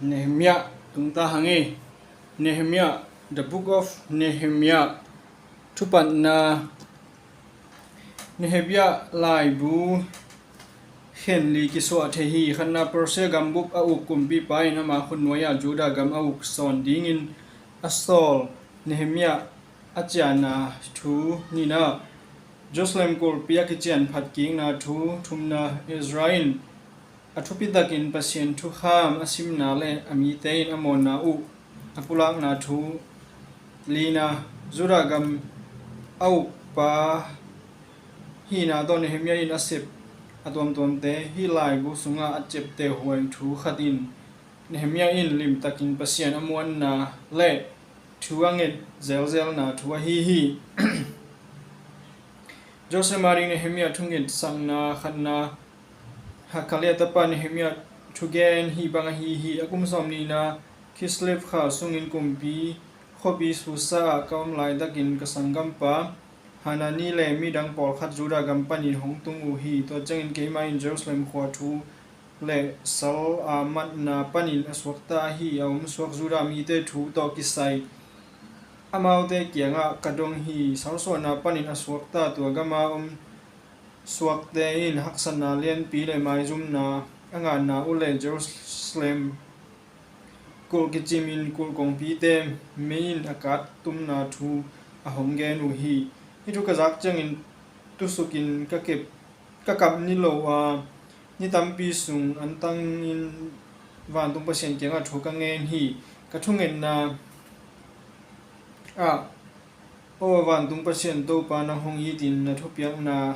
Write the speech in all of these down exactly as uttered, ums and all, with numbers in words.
Nehemiah tungta hang e. Nehemiah, the book of Nehemiah. Thupatna. Nehemiah laibu khen li kisuah thei hi. Khatna, Persia gambup a uk kumpipa in ama khutnuai-ah Judah gam a uk sawn dingin a sawl Nehemiah a ciahna thu. Nihna, Jerusalem kulhpi a kician phatkikna thu. Thumna, Ezra in a thupitakin Pasian thukham a simna le a mite in a mawhna uh a pulakna thu. Lina, Judah gam a ukpa hihna tawh Nehemiah in a sep a tuamtuamte. Hih laibu sungah a ciapteh huai thu khat in Nehemiah in limtakin Pasian a muanna le thu a nget zelzelna thu ahi hi. Jerusalem ading Nehemiah thungetsakna. Khatna, Hakaliah tapa Nehemiah thugen hih bang ahi hi. A kum sawmnihna Kislev kha sungin kumpi khuapi Susa ah ka om laitakin ka sanggampa Hanani le midang pawlkhat Judah gam panin hong tung uh hi. Tua ciangin keimah in Jerusalem khua thu le sal a matna panin a suakta ahi a omsuak Judah mite thu tawh kisai amaute kiangah ka dong hi. Salsuahna panin a suakta tua gama om suakte in haksatna lianpi le maizumna a ngahna uh le Jerusalem kulh kicimin kulh kongpite mei in a kattumna thu a hong gen uh hi. Hih thu ka zak ciangin tusukin ka kep, ka kap niloh a, ni tampi sung antangin vantung Pasian kiangah thu ka ngen hi. Ka thungetna ah, Aw vantung Pasian Topa, nang hong itin na thupiakna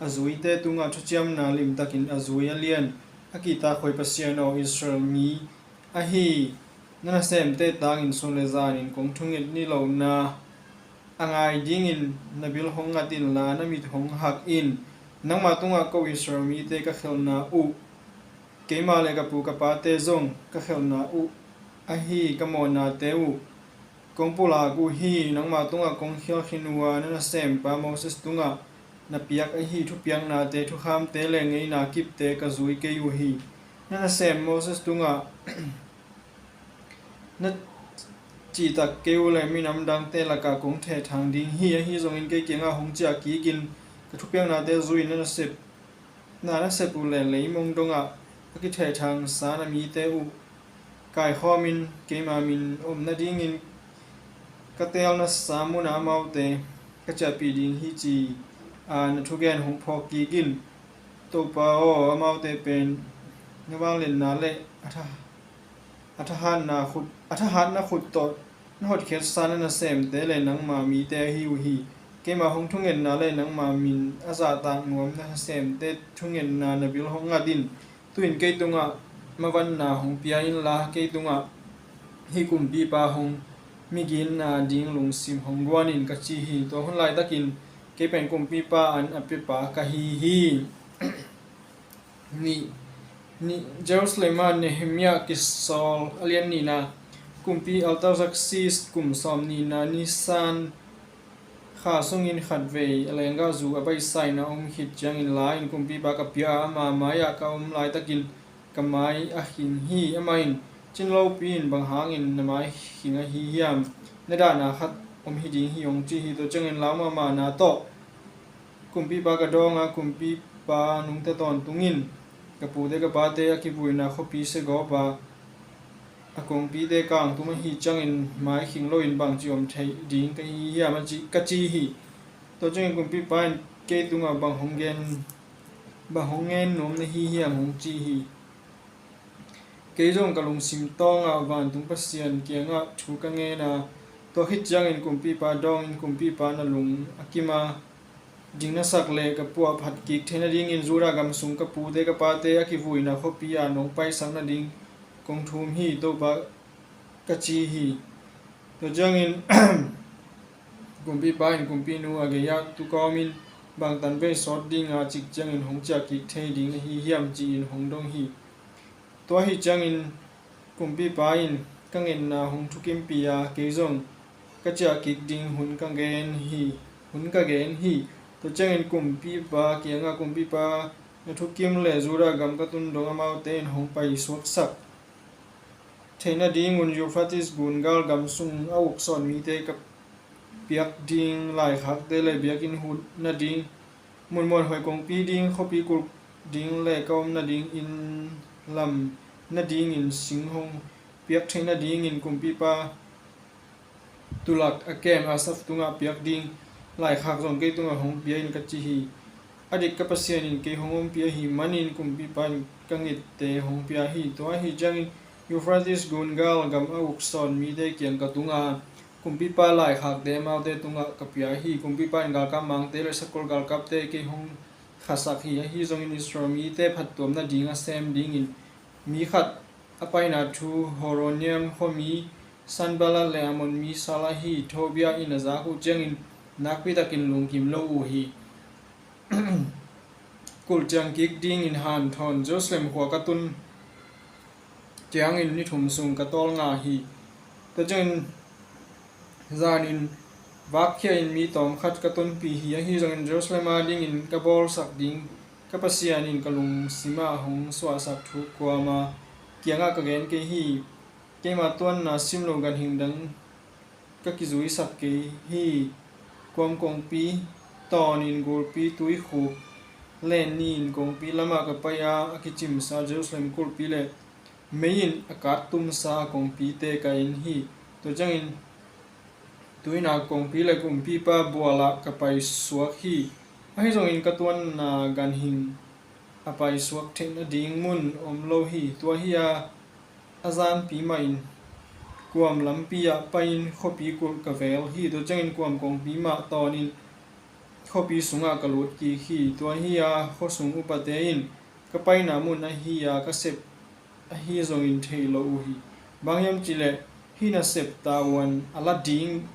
a zuite tungah thuciamna limtakin a zui a lian a kihtakhuai Pasian aw, Israel mi ahi na nasemte tangin sun le zanin kong thunget nilohna a ngai dingin na bil hong ngat inla, na mit hong hak in. Nangma tungah ko Israel mite ka khelhna uh, keimah le ka pu ka pate zong ka khelhna uh ahi ka mawhnate uh kong pulak uh hi. Nangma tungah kong khial khin uh a, na nasempa Moses tungah na piak ahi thupiaknate, thukhamte le ngeina kipte ka zui kei uh hi. Na nasem Moses tungah na cihtak kei uh le minam dangte lakah kong thehthang ding hi. Ahi zongin kei kiangah hong ciah kikin ka thupiaknate zui-in na nasep, na nasep uh le leimong dongah a kithehthangsa na mite uh kaikhawmin keima min om nadingin ka teelnasa munah amaute ka ciahpih ding hi, ci-a na thugen hong phawk kikin. Topa aw, amaute pen na vangliatna le a tha a thahatna khut, a thahatna khut tawh na hotkhiatsa na nasemte le nangma mite ahi uh hi. Keima hong thungetna le nangma min a zahtak nuam na nasemte thungetna na bil hong ngat in. Tu-in kei tungah mavanna hong pia inla, kei tungah hih kumpipa hong miginna ding lungsim hong guan in, ka ci hi. Tua hun laitakin kei pen kumpipa an a piapa ka hi hi. Nih, nih, Jerusalem ah Nehemiah kisawl a lian nihna. Kumpi Artaxerxes kum sawm nihna Nisan kha sungin khatvei a lenggahzu a baihsa-in a om khit ciangin la-in kumpipa ka pia a, ama mai-ah ka om laitakin ka mai a khing hi. Amah in, "Cin lopi in bang hangin na mai khing ahi hiam? Na dahna khat om hi ding hi," hong ci hi. Tua ciangin lau mahmahna tawh kumpipa ka dawng a, kumpipa nungta tawntung in ka pute ka pate a kivuina khuapi Segop ah a kongpite kangtum ahih ciangin mai khing loin bangci om theih ding ka hi hiam, a ci, ka ci hi. Tua ciangin kumpipa in kei tungah bang hong gen, bang hong ngen nuam na hi hiam, hong ci hi. Kei zong ka lungsim tawngah vantung Pasian kiangah thu ka ngen a, tua khit ciangin kumpipa dawngin kumpipa na lung a kim a, ding na sak le ka puah phat kik theih nadingin Judah gam sung ka pute ka pate a kivuina khuapi ah nong paisak nading kong thum hi, Topa, ka ci hi. Tua ciangin kumpipa in kumpinu a gei-ah tu kawmin, "Bang tanvei sawt ding a cik ciangin hong ciah kik thei ding ahi hiam?" ci-in hong dong hi. Tua ahi ciangin kumpipa in ka ngetna hong thukimpih a, kei zong ka ciah kik ding hun ka gen hi, hun ka gen hi. Tua ciangin kumpipa kiangah, "Kumpipa, na thukim le Judah gam ka tun dong amaute in hong paisuaksak theih nadingun Euphrates gun galgam sung a uk sawn mite ka piak ding laikhakte le biakinn huh nading, mun muanhuai kongpi ding, khuapi kulh ding le ka om nading inn lam nadingin sing hong piak theih nadingin kumpipa tulak a kem Asaf tungah piak ding laikhak zong kei tungah hong pia in ka ci hi. A dik ka Pasian in kei hong ompih ahih manin kumpipa in ka ngitte hong pia hi. Tua ahih ciangin Euphrates gun galgam a uk sawn mite kiang ka tung a, kumpipa laikhakte amaute tungah ka pia hi. Kumpipa in galkap mangte le sakol galkapte kei hong khasak hi. Ahi zongin Israel mite phattuam nading a sem dingin mi khat a paina thu Horoniam khuami Sanballat le Ammon mi Sala hi Tobia in a zak uh ciangin nakpitakin lungkim lo uh hi. Kulh ciang kik dingin hanthawn Jerusalem khua ka tun ciangin ni thum sung ka tawlnga hi. Tua ciangin zanin vakkhia in mi tawmkhat ka tonpih hi. Ahi zongin Jerusalem a dingin ka bawlsak ding ka Pasian in ka lungsimah hong suahsak thu kuama kiangah ka gen kei hi. Keima tuanna sim lo ganhing dang ka kizuisak kei hi. Kuam kongpi tawnin gulpi tuikhuk len niin kongpi lamah ka pai a, a kicimsa Jerusalem kulhpi le mei in a kattumsa kongpite ka en hi. Tua ciangin tuina kongpi le kumpipa bualah ka paisuak hi. Ahi zongin ka tuanna ganhing a paisuak theih nading mun om lo hi. Tua hi a, a zanpi mahin kuam lampi ah pai-in khuapi kulh ka vel hi. Tua ciangin kuam kongpi mah tawnin khuapi sungah ka lut kik hi. Tua hi a, khuasung upate in ka paina mun ahi a, ka sep ahi zongin thei lo uh hi. Bang hiam cihleh hih nasep tavuan a la ding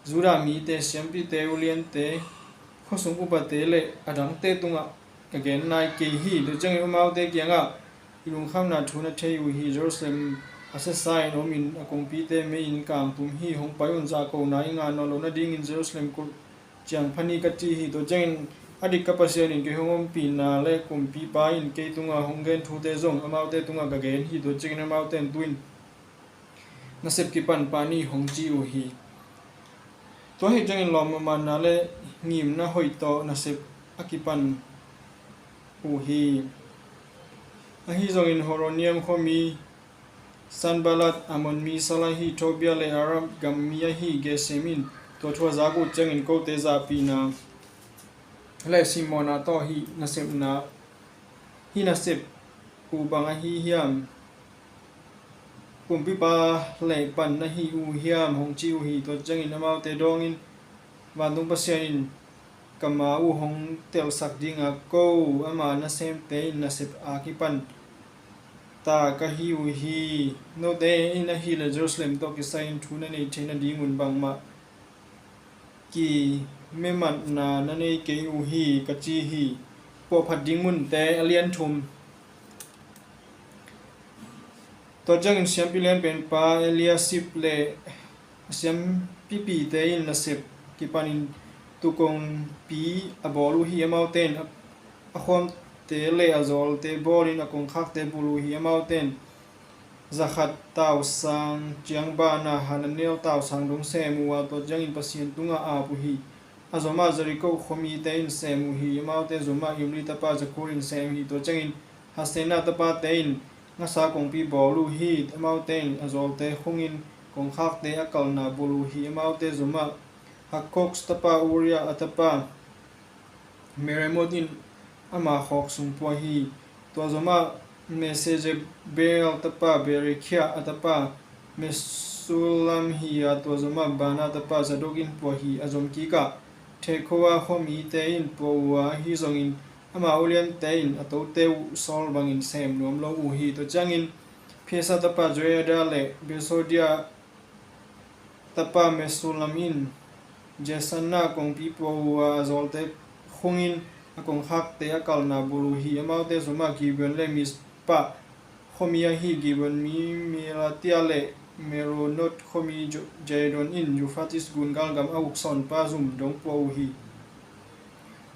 Judah mite, siampite, uliante, khuasung upate le a dangte tungah ka gen nai kei hi. Tua ciangin amaute kiangah i lungkhamna thu na thei uh hi. Jerusalem a siasa in om in a kongpite mei in kangtum hi. Hong pai un, zahkona i ngah nawn loh nadingin Jerusalem kulh ciang pha ni ka ci hi. Tua ciangin a dik ka Pasian in kei hong ompihna le kumpipa in kei tungah hong gen thute zong amaute tungah ka gen hi. Tua ciangin amaute in tu-in nasep kipan pah ni hong ci uh hi. Tua hi ciangin lawm mahmahna le ngimna hoih tawh nasep a kipan uh hi. Ahi zongin Horoniam khuami Sanballat, Ammon mi Sala hi Tobia le Arab gam mi ahi Gesem in tua thu a zak uh ciangin kote zahpihna le simmawhna tawh hih nasepna, hih nasep uh bang ahi hiam? Kumpipa leh pan na hi uh hiam? Hong ci uh hi. Tua ciangin amaute dawngin, Vantung Pasian in ka ma uh hong telsak ding a, ko ama nasemte in nasep a kipan ta ka hi uh hi. Note in ahileh Jerusalem tawh kisai-in thu na neih theih nadingun bangmah kimematna na nei kei uh hi, ka ci hi. Puahphat ding munte a lian thum. Tua ciangin siampi lianpenpa Eliasib le a siampipite in nasep kipanin tukongpi a bawl uh hi. Amaute in a khuamte le a zawlte bawlin a kongkhakte bulh uh hi. Amaute in zakhat tausang ciang bana Hananel tausang dong sem uh a, tua ciangin Pasian tungah ap uh hi. A zomah Jeriko khuamite in sem uh hi. Amaute zomah Imri tapa Zakur in sem hi. Tua ciangin Hasena tapate in ngasa kongpi bawl uh hi. Amaute in a zawlte khungin kongkhakte a kalna bulh uh hi. Amaute zomah Hakkok tapa Uria a tapa Meremot in ama khawk sung pua hi. Tua zomah Mesezabel tapa Berekhia a tapa Mesullam hi a, tua zomah Bana tapa Zadok in pua hi. A zom kikah Tekoa khuamite in pua uh a, ahi zongin ama uliante in a tote uh sawl bangin sem nuam lo uh hi. Tua ciangin Phesa tapa Joiada le Besodia tapa Mesullam in Jesana kongpi pua uh a, a zawlte khungin a kongkhakte a kalna bulh uh hi. Amaute zomah Gibeon le Mizpa khuami ahi Gibeon mi Melatia le Meronot khuami Jadon in Euphrates gun galgam a uk sawnpa zum dong pua uh hi.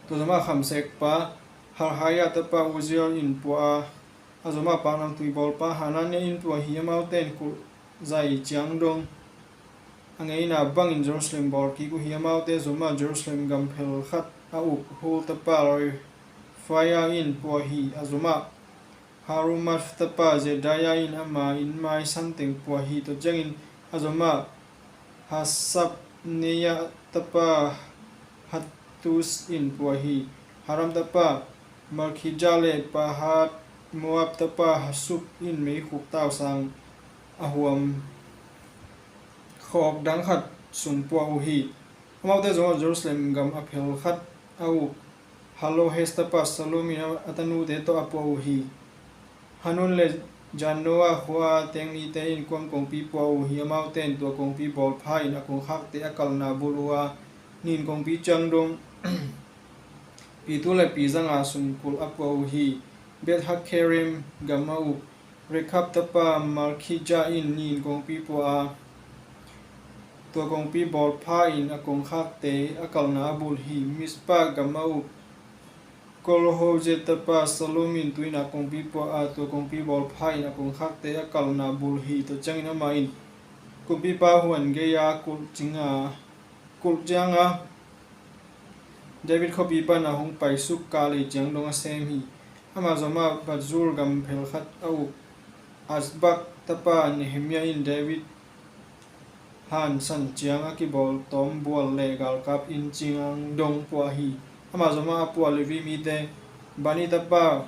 Tua zomah khamsekpa Harhaia tapa Uziel in pua a, a zomah paknamtui bawlpa Hanania in pua hi. Amaute in kulh zai ciang dong a ngeina bangin Jerusalem bawl kik uh hi. Amaute zomah Jerusalem gam phel khat a uk Hur tapa Refaia in pua hi. A zomah Harumaph tapa Jedaia in ama inn maisan teng pua hi. Tua ciangin a zomah Hasabneia tapa Hattus in pua hi. Haram tapa Malkhija le Pahat Moab tapa Hasub in meikhuk tausang a huam khawk dang khat sung pua uh hi. Amaute zong Jerusalem gam a phel khat a uk Halohes tapa Salum in a tanute tawh a pua uh hi. Hanun le Zanoa khua teng mite in kuam kongpi pua uh hi. Amaute in tua kongpi bawlpha in a kongkhakte a kalna bul uh a, nin kongpi ciang dong pitu le pizanga sumkulh a pua uh hi. Beth Hakkerem gam a uk Rekab tapa Malkhija in nin kongpi pua a, tua kongpi bawlpha in a kongkhakte a kalna a bul hi. Mizpa gam a uk Kolhoze tapa Salum in tuina kongpi pua a, tua kongpi bawlpha in a kongkhakte a kalna bul hi. Tua ciangin amah in kumpipa huan gei-a kulh cinga, kulh cianga David khuapi pana hong paisuk kah lei ciang dong a sem hi. Amah zomah Batzur gam phel khat a uk Azbuk tapa Nehemia in David hansan ciang a kibawl tawmbual le galkap inn ciang dong pua hi. Amah zomah a pua Levi mite Bani tapa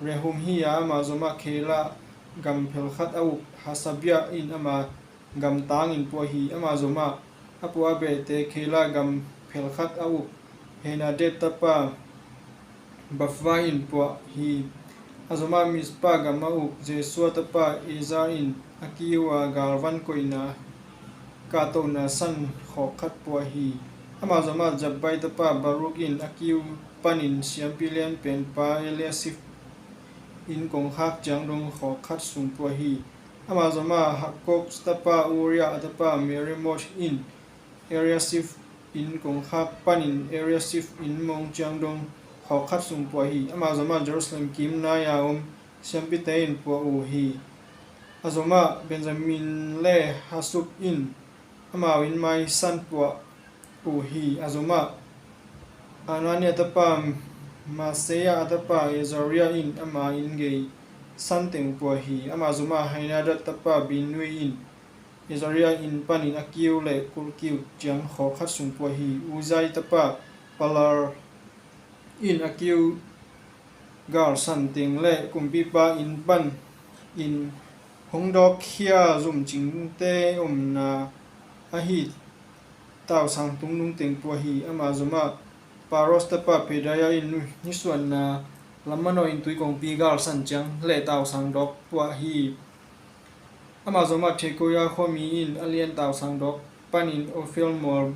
Rehum hi a, amah zomah Keilah gam phel khat a uk Hasabia in ama gamtang in pua hi. Amah zomah a pua a behte Keilah gam phel khat a uk Henadad tapa Bavva in pua hi. A zomah Mizpa gam a uk Jesua tapa Ezer in a kiu a galvan koihna kahtohna san khawk khat pua hi. Amah zomah Zabbai tapa Baruk in a kiu panin siampi lianpenpa Eliasib inn kongkhak ciang dong khawk khat sung pua hi. Amah zomah Hakkok tapa Uria tapa Meremot in Eliasib inn kongkhak panin Eliasib inn mong ciang dong khawk khat sung pua hi. Amah zomah Jerusalem kimnai-a om siampite in pua uh hi. A zomah Benjamin le Hasub in amau inn maisan pua uh hi. A zomah Anania tapa Maseia tapa Ezaria in ama inn gei san teng pua hi. Amah zomah Henadad tapa Binui in Ezaria inn panin a kiu le kulhkiu ciang khawk khat sung pua hi. Uzai tapa Palal in a kiu galsan teng le kumpipa inn panin hong dawkkhia zumcingte omna ahi tausang tungnung teng pua hi. Amah zomah Paros tapa Pedaia in nisuanna lam manawh in tui kongpi galsan ciang le tausang dawk pua hi. Amah zomah Tekoa khuami in a lian tausang dawk panin Ofel mual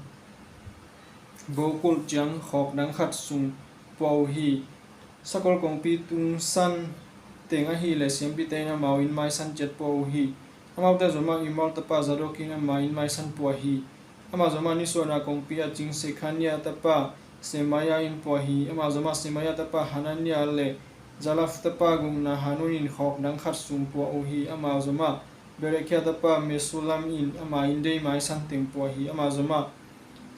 bo kulh ciang khawk dang khat sung pua uh hi. Sakol kongpi tungsan teng ahih leh siampite in amau inn maisan ciat pua uh hi. Amaute zomah Imer tapa Zadok in ama inn maisan pua hi. Amah zomah nisuahna kongpi a cing Sekhania tapa Semaia in pua hi. Amah zomah Semaia tapa Hanania le Zalaf tapa gupna Hanun in khawk dang khat sung pua uh hi. Amah zomah Berekhia tapa Mesullam in ama inn dei maisan teng pua hi. Amah zomah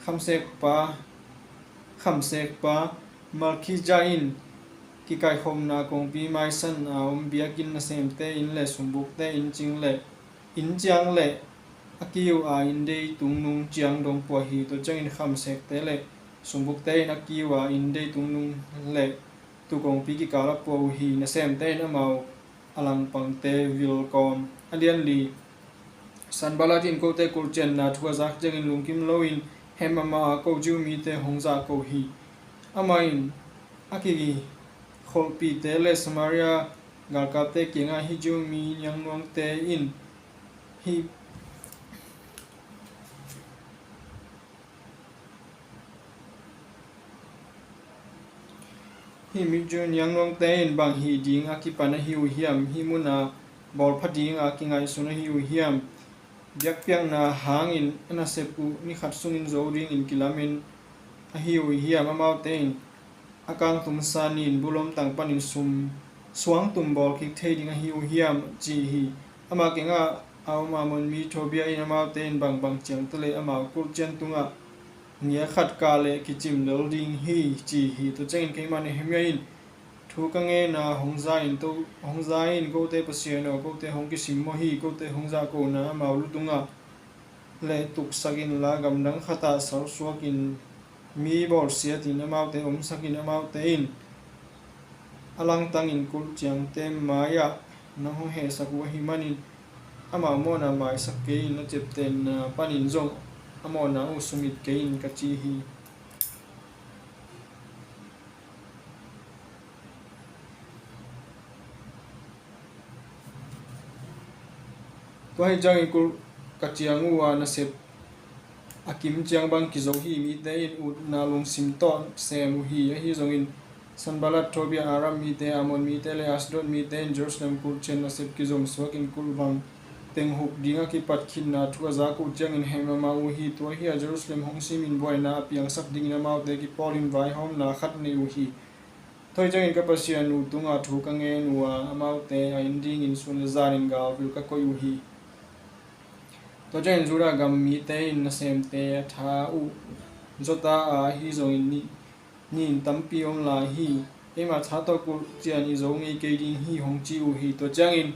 khamsekpa, khamsekpa Malkhija in kikaikhopna kongpi maisan a om biakinn nasemte inn le sumbukte inn cing le inn ciang le a kiu a inn dei tungnung ciang dong pua hi. Tua ciangin khamsekte le sumbukte in a kiu a inn dei tungnung le tuu kongpi kikal a pua uh hi. Nasemte in amau a langpangte vil kawm. A lianli Sanballat in kote kulhcianna thu a zak ciangin lungkim loin hem a ma a ko Jew mite hong zahko hi. Amah in a kikholhpihte le Samaria galkapte kiangah hih Jew mi niangnuamte in hih Hih mi Jew niangnuamte in bang hih ding a kipan ahi uh hiam? Hih munah bawl pha ding a kingaihsun ahi uh hiam? Biakpiakna hangin a nasep uh ni khat sungin zo dingin kilamen ahi uh hiam? Amaute in a kangtum sanin bulom tang panin sum suangtum bawl kik thei ding ahi uh hiam? Ci hi. Amah kiangah a om Ammon mi Tobia in amaute in bangbang ciangteh le amau kulh cian tungah ngia khat kah le kicim lel ding hi, ci hi. Tua ciangin keimah Nehemiah in thu ka ngen a, hong za in, to, hong za in, kote Pasian aw, kote hong kisimmawh hi. Kote hong zahkona amau lu tungah le tuksak inla, gamdang khatah salsuak in, mi bawlsiatin amaute omsak in. Amaute in a langtangin kulh ciangte mai-ah nang hong hehsak uh ahih manin amau mawhna maisak kei in, na ciaptehna panin zong a mawhna uh sumit kei in, ka ci hi. Tua hi ciangin kulh ka ciang uh a, nasep a kim ciang bang kizo hi. Mite in utna lungsim tawh sem uh hi. Ahi zongin Sanballat, Tobia, Aram mite, Ammon mite le Ashdod mite in Jerusalem kulh cian nasep kizom suakin kulh vang teng huk ding a kipat khitna thu a zak uh ciangin heh mahmah uh hi. Tua hi a, Jerusalem hong simin buaina a piangsak dingin amaute kipawlin vaihawmna khat nei uh hi. Tua hi ciangin ka Pasian uh tungah thu ka ngen uh a, amaute a en dingin sun le zanin galvil ka koih uh hi. Tua ciangin Judah gam mite in nasemte a tha uh zawta a, ahi zongin ni, ni in tampi om lai hi. Keima tha tawh kulh cian i zo ngei kei ding hi, hong ci uh hi. Tua ciangin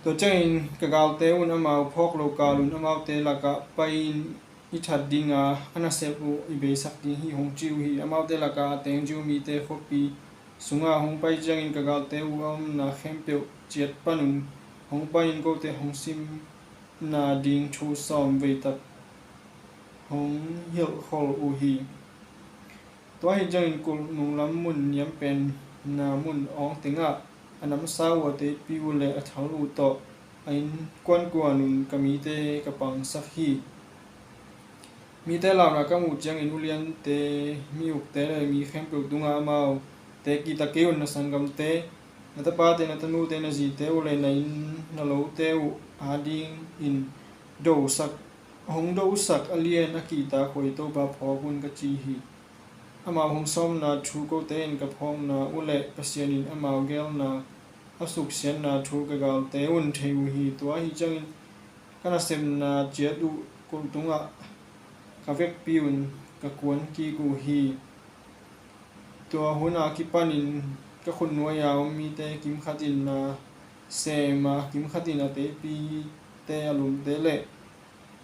Tua ciangin ka galte un amau phawk lo kalun amaute lakah pai-in i that dinga a nasep uh i beisak ding hi, hong ci uh hi. Amaute lakah a teng Jew mite khuapi sungah hong pai ciangin ka galte uh a omna khempeuh ciat panun hong pai-in kote hong simna ding thu sawm veitak hong hilhkhol uh hi. Tua hi ciangin kulh nunglam mun niampenna mun awng tengah a namsa uh a teipi uh le a thal uh tawh a innkuankuan un ka mite ka pangsak hi. Mite launa ka muh ciangin uliante, mi ukte le mi khempeuh tungah amaute kihta kei un. Na sanggamte, na tapate, na tanute, na zite uh le na inn na lote uh adingin dosak, hong dosak a lian a kihta khuai Topa phawk un, ka ci hi. Amau hong sawmna thu kote in ka phawkna uh le Pasian in amau geelna a suksiatna thu ka galte un thei uh hi. Tua ahi ciangin ka nasepna ciat uh kulh tungah ka vekpi un ka kuan kik uh hi. Tua hun a kipanin ka khutnuai-a om mite kimkhat in na sem a, kimkhat in a teipite, a lumte le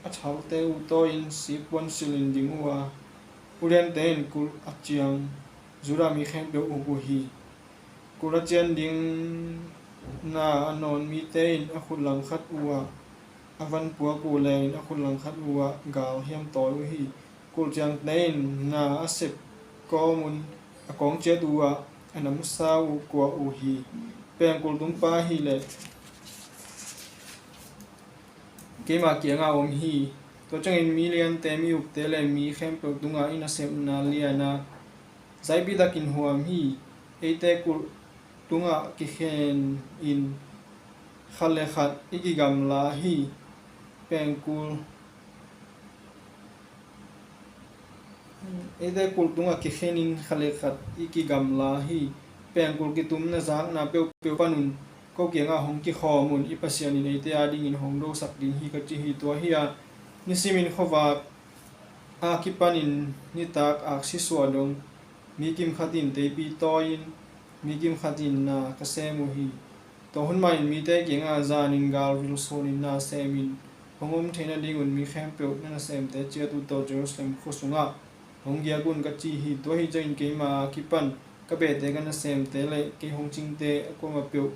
a thalte uh tawi-in sikpuan silhin ding uh a, uliante in kulh a ciang Judah mi khempeuh uk uh hi. Kulh a cian ding na a nawn mite in a khut langkhat uh ah a van puak uh le in a khut langkhat uh ah galhiam tawi uh hi. Kulh ciangte in na a sep kawmun a kawng ciat uh ah a namsa uh kuah uh hi. Pengkul tumpa hi leh keima kiangah om hi. Tua ciangin mi liante, mi ukte le mi khempeuh tungah i nasepna lian a zaipi takin huam hi. Eite kulh tungah kikhen in khat le khat i kigamla hi. Pengkul Eite kulh tungah kikhen in khat le khat i kigamla hi. Pengkul kitumna zakna peuhpeuh panun ko kiangah hong kikhawm un, i Pasian in eite adingin hong dosak ding hi, ka ci hi. Tua hi a, nisimin khuavak a kipanin nitak aksi suah dong mi kimkhat in teipi tawi-in mi kimkhat in na ka sem uh hi. Tua hun mahin mite kiangah zanin galvil sunin na semin hong om theih nadingun mi khempeuh na nasemte ciat uh tawh Jerusalem khua sungah hong giak un, ka ci hi. Tua hi ciangin keima a kipan ka behte, ka nasemte le kei hong cingte a kuamah peuh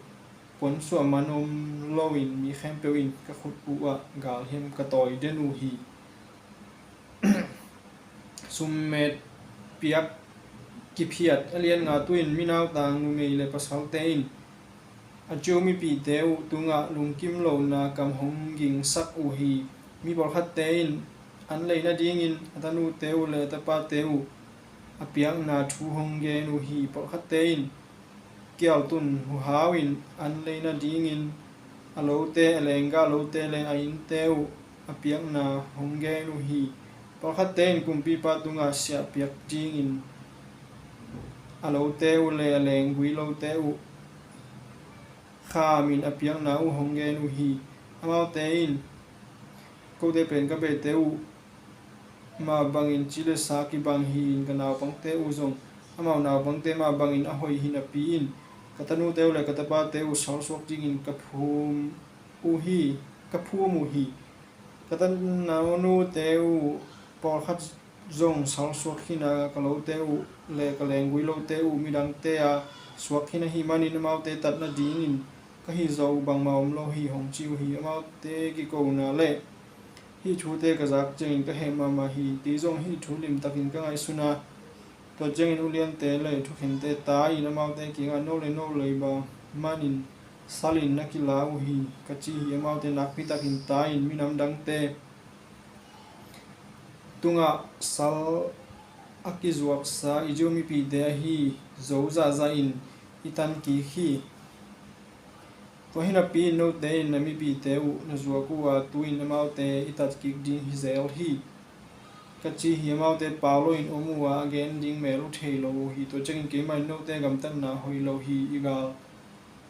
puansuah man om loin mi khempeuh in ka khut uh ah galhiam ka tawi den uh hi. Summet piak kiphiat a lian nga. Tu-in mi nautang numei le pasalte in a Jew mipite uh tungah lungkim lohna kam hong gingsak uh hi. Mi pawlkhatte in an lei nadingin a tanute uh le a tapate uh a piakna thu hong gen uh hi. Pawlkhatte in kialtun huhau in an lei nadingin a lote, a leenggah lote le a innte uh a piakna hong gen uh hi. Pawlkhatte in kumpipa tungah siah piak dingin a lote uh le a lenggui lote uh khamin a piakna uh hong gen uh hi. Amaute in, kote pen ka bete uh mah bangin ci le sa kibang hi-in, ka naupangte uh zong amau naupangte mah bangin a hoih hi napi-in, ka tanute uh le ka tapate uh salsuak dingin ka phum uh hi, ka phum uh hi. Ka tanute uh pawlkhat zong salsuak khin a, ka lote uh le ka lenggui lote uh midangte a suak khin ahih manin, amaute tat nadingin ka hih zawh uh bangmah om lo hi, hong ci uh hi. Amaute kikona le hih thute ka zak ciangin ka heh mahmah hi. Kei zong hih thu limtakin ka ngaihsun a, tua ciangin uliante le thukhente tai-in amaute kiangah, no le no leiba manin salin na kila uh hi, ka ci hi. Amaute nakpitakin tai-in, minam dangte tungah sal a kizuaksa i Jew mipite ahi zo zahzahin i tan kik hi. Tua hi napi-in note in na mipite uh na zuak uh a, tu-in amaute i tat kik ding hi zel hi, ka ci hi. Amaute pau loin om uh a, a gen ding mel uh thei lo uh hi. Tua ciangin keimah in, note gamtatna hoih lo hi, i gal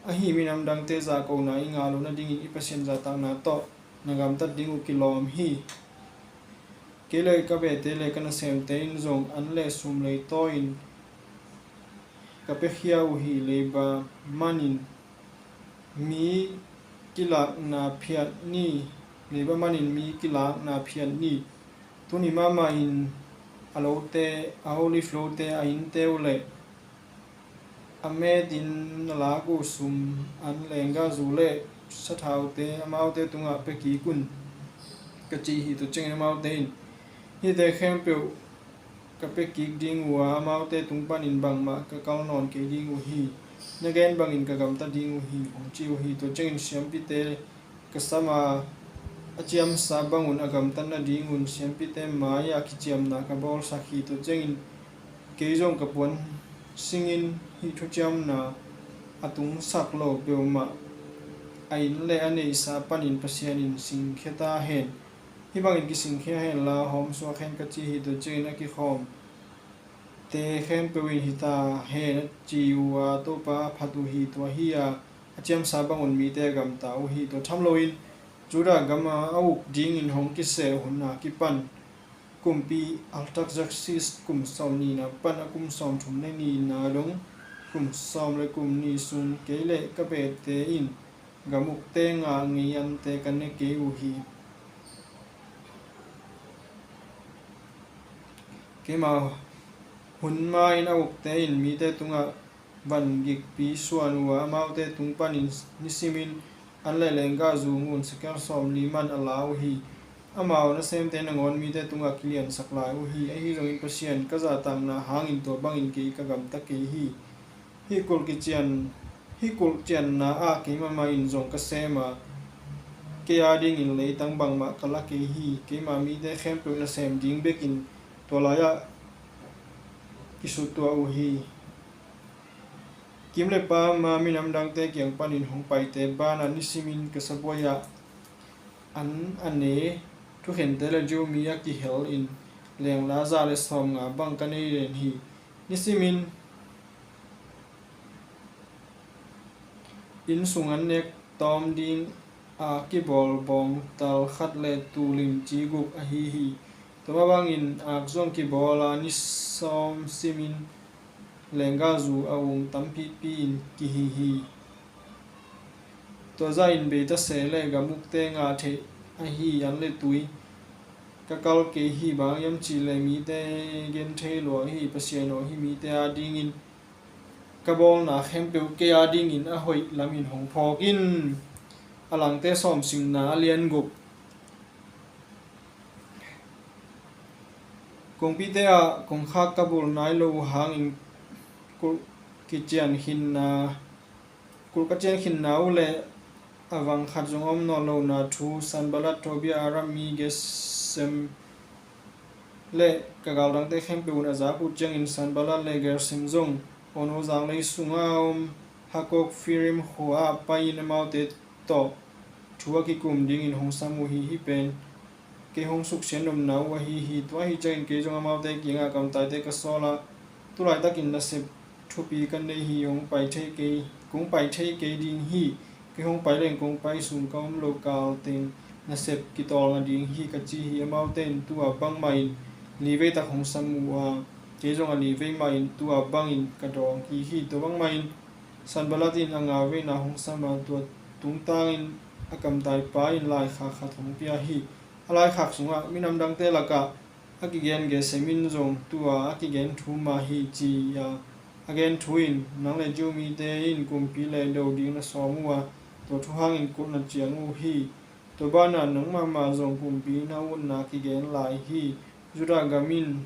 ahi minam dangte zahkona i ngah loh nadingin i Pasian zahtakna tawh na gamtat ding uh kilawm hi. Kei le ka bete le ka nasemte in zong an le sum leitawi-in ka piakhia uh hi. Leiba manin mi kilakna phiat ni, leiba manin mi kilakna phiat ni. Tuni mahmah in a lote, a olive lote, a innte uh le a metin na lak uh sum, an, lenggahzu le sathaute amaute tungah pia kik un, ka ci hi. Tua ciangin amaute in, hihte khempeuh ka pia kik ding uh a, amaute tung panin bangmah ka kal nawn kei ding uh hi. Na gen bangin ka gamta ding uh hi, hong ci uh hi. Tua ciangin siampite ka sam a, a ciamsa bangun a gamtat nadingun siampite mai-ah kiciamna ka bawlsak hi. Tua ciangin kei zong ka puan singin hih thuciamna a tungsak lo peuhmah a inn le a neihsa panin Pasian in singkhia ta hen. Hih bangin kisingkhia hen la, hawmsuak hen, ka ci hi. Tua ciangin a kikhawm te khempeuh in, hi ta hen, a ci uh a, Topa a phat uh hi. Tua hi a, a ciamsa bangun mite a gamta uh hi. Tua tham loin Judah gam a a uk dingin hong kiseh hun a kipan, kumpi Artaxerxes kum sawm nihna pan a kum sawm thum le nihna dong, kum sawm le kum nih sung, kei le ka bete in gam ukte ngah ngei ante ka ne kei uh hi. Keima hun ma-in a ukte in mite tungah van gikpi suan uh a, amaute tung panin nisimin an le lenggahzu ngun sekel sawmli man a la uh hi. Amau nasemte nangawn mite tungah kiliansak lai uh hi. Ahi zongin Pasian ka zahtakna hangin tua bangin kei ka gamta kei hi. Hih kulh kician, hih kulh cianna ah kei mahmah in zong ka sem a, kei adingin leitang bangmah ka la kei hi. Keima mite khempeuh nasem ding bekin tua lai-ah kisuttuah uh hi. Kim le pam a minam dangte kiang panin hong paite banah nisimin ka sabuai-ah an a ne thukhente le Jew mi a kihel in lengla za le sawmnga bang ka nei den hi. Nisimin inn sung an nek tawm ding a kibawl bawngtal khat le tuulim ci guk ahi hi. Tua mah bangin ak zong kibawl a, ni sawm simin lenggahzu a ung tampipi in kihi hi. Tua zahin beita se le gam ukte ngah theih ahi an le tui ka kal kei hi. Bang hiam cihleh mite gen thei lua hi. Pasian aw, hih mite adingin ka bawlna khempeuh kei adingin a hoih lamin hong phawk in. A Langte Sawm simna a lian guk. Kongpite ah kongkhak ka bul nai lo uh hangin kulh kician khinna, kulh ka cian khinna uh le a vang khat zong om nawn lohna thu Sanballat, Tobia, Aram mi Gesem le ka galdangte khempeuh un a zak uh ciangin Sanballat le Gesem zong Ono zanglei sunga om Hakok Firim khua ah pai-in amaute tawh thu a kikum dingin hong sam uh hi. Hih pen kei hong suksiat nopna uh ahi hi. Tua ahi ciangin kei zong amaute kiangah kamtaite ka sawl a, tu laitakin nasep thupi ka nei hi, hong pai thei kei, kong pai thei kei ding hi. Kei hong pai leng kong pai sung ka om lo kal teng nasep kitawlnga ding hi, ka ci hi. Amaute in tua bangmah in li vei tak hong sam uh a, kei zong a li vei mah in tua bangin ka dawng kik hi. Tua bangmah in Sanballat in a nga veina hong sam a, tua tungtangin a kamtaipa in laikhak khat hong pia hi. A laikhak sungah minam dangte lakah a kigen Gesem in zong tua a kigen thu mah hi ci a, a gen thu in, nang le Jew mite in kumpi leh do ding na sawm uh a, tua thu hangin kulh na ciang uh hi. Tua banah nang mahmah zong kumpi na utna kigen lai hi. Judah gam in